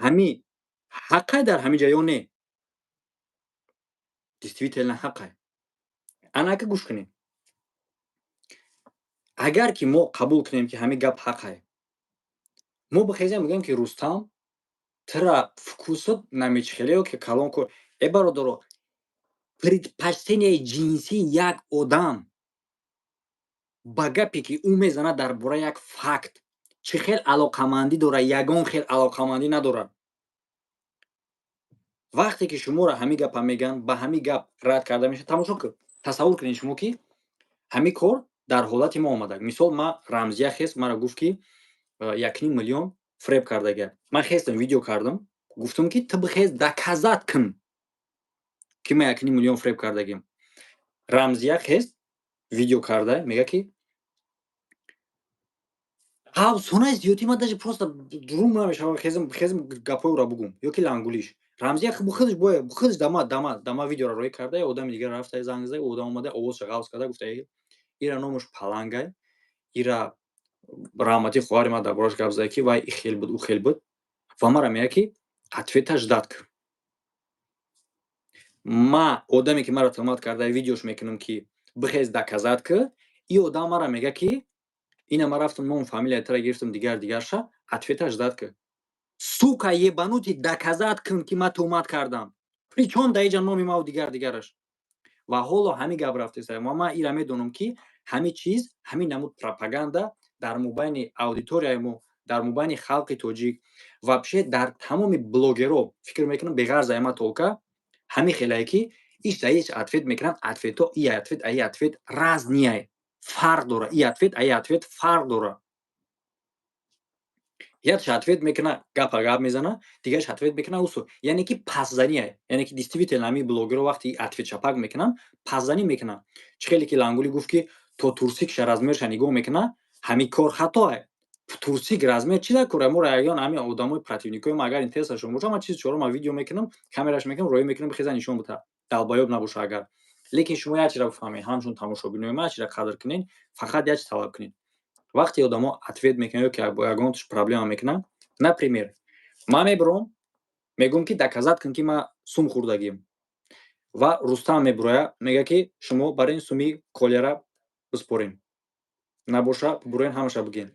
ҳамин ҳаққай дар ҳамин ҷа ё не? Действительно ҳақай. Анака, гӯш кунед, агар ки мо қабул кунем, ки ҳамин гап ҳақай, мо бихезем, мегӯем, ки Рустам, тира вкус ат намечихеле ки калон кор. Э, бародаро, предпочтение и ҷинсии як одам ба гапе, ки ӯ мезанад дар бораи як факт, чӣ хел алоқамандӣ дорад? Ягон хел алоқамандӣ надорад. Вақте ки шуморо ҳамин гапа мегӯянд, ба ҳамин гап рад карда мешавад. Тамошо кун, тасаввур кунед шумо, ки ҳамин кор дар ҳолати мо омада. Мисол, ма Рамзия хест, мара гуфт, ки 1,5 миллион фреб кардагия. Ман хестам, видео кардам, гуфтам, ки ту бихез, доказать кун, ки ман 1,5 миллион фреб кардагим. Рамзия хест, видео карда, мега, ки ҳавсонаи зиёдӣ. Ман даже просто рум намешавам, хезам, хезам, гапҳои ӯро бугум ё ки лангулиш. Рамзия худаш худаш дама видеоро роӣ карда, я одами дигар рафта, занг зада, одам омада, овозша ғавз карда, гуфта: «Ира номаш Палангай, ира раҳматӣ хоҳари ман дар бораш гап зада, ки вай и хел буд, ӯ хел буд». Ва мара мега, ки ответ а ждать кун. Ма одаме, ки маро туҳмат карда, видеош мекунам, ки бихез, доказать ки. И одам мара мега, ки ина ман рафтам, ному фамилияи тара гирифтам, дигар дигарша, ответ а ждать кун. Сука ебанутый, доказать кун, ки ман туҳмат кардам. Причём дар иҷа номи маву дигар дигараш? Ва ҳоло ҳамин гап рафтеса. Ва ман ира медонам, ки ҳамин чиз, ҳамин намуд пропаганда дар мобайни аудиторияи мо, дар мобайни халқи тоҷик, вообще дар тамоми блогерҳо, фикр мекунам, беғарз ама толка ҳамин хелае, ки иш да иш ответ мекунанд. Ответ ҳо, и ответ аи ответ разный фарқ дора, и ответ аи ответ фарқ дора. Якш ответ мекуна, гапа гап мезана, дигараш ответ мекуна, усу, яъне ки пасзания. Яъне ки действительно ҳамин блогерҳо вақте ответ чапак мекунанд, пасзанӣ мекунанд. Чӣ хеле ки Лангулӣ гуфт, ки то турсикша размер ша нигоҳ мекуна, ҳамин кор хатоае. Турсик размер чи дар кора? Моро ягон ҳамин одамои противник ои ма, агар интересашон боша, ман чизи чорум видео мекунам, камераш мекунам, роӣ мекунам, бихеза, нишон бита, долбоёб набоша агар. Лекин шумо як чизро бифаҳмед, ҳамчун тамошобинои ман як чизро қадр кунед, фақат як чиз талаб кунед: вақте одамо ответ мекунанд ё ки бо ягонташ проблема мекунанд, например, ман мебуром, мегӯям, ки доказать кун, ки ман сум хӯрдагим, ва Рустам мебурояд, мегӯяд, ки шумо бар ин суми колера биспорем, набоша буроен, ҳамаша бигӯен.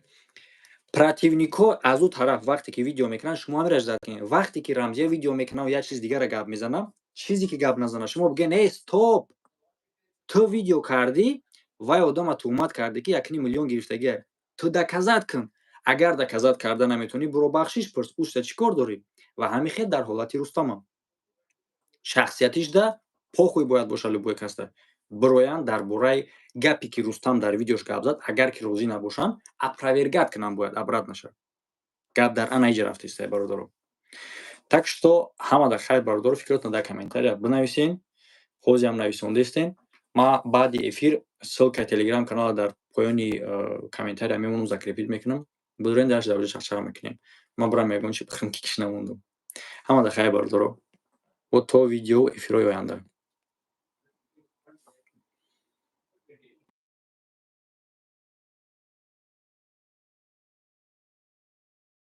Противник ҳо аз ӯ тараф вақте ки видео мекунанд, шумо ҳамира ждать кунед. Вақте ки Рамзия видео мекунад, як чизи дигарро гап мезанад, чизе ки гап назанад, шумо бигӯед: «Э, стоп, ту видео кардӣ, вай одама туҳмат кардӣ, ки 1,5 миллион гирифтагия, ту доказать кун. Агар доказать карда наметавонӣ, буро, бахшиш пурс, ушта чӣ кор дорӣ?» Ва ҳамин хел дар ҳолати Рустамам шахсиятишда похуй бояд боша. Любой касда бироянд, дар бораи гапе, ки Рустам дар видеош гап зад, агар ки розӣ набошанд, опровергать кунанд бояд, обратно ша. Гап дар ана иҷа рафтиста, бародаро. Так что ҳамада хайр, бародаро. Фикротон дар комментария бинависен, ҳозиам нависондестен. Ма баъди эфир ссылка и телеграм канала дар поёни комментария мемонам, закрепить мекунам. Будурен, дарш дар чақчақа мекунем. Ман бурам, ягон чи бихӯрам, ки киш намондам. Ҳамада хайр, бародаро, то видео эфирҳои оянда.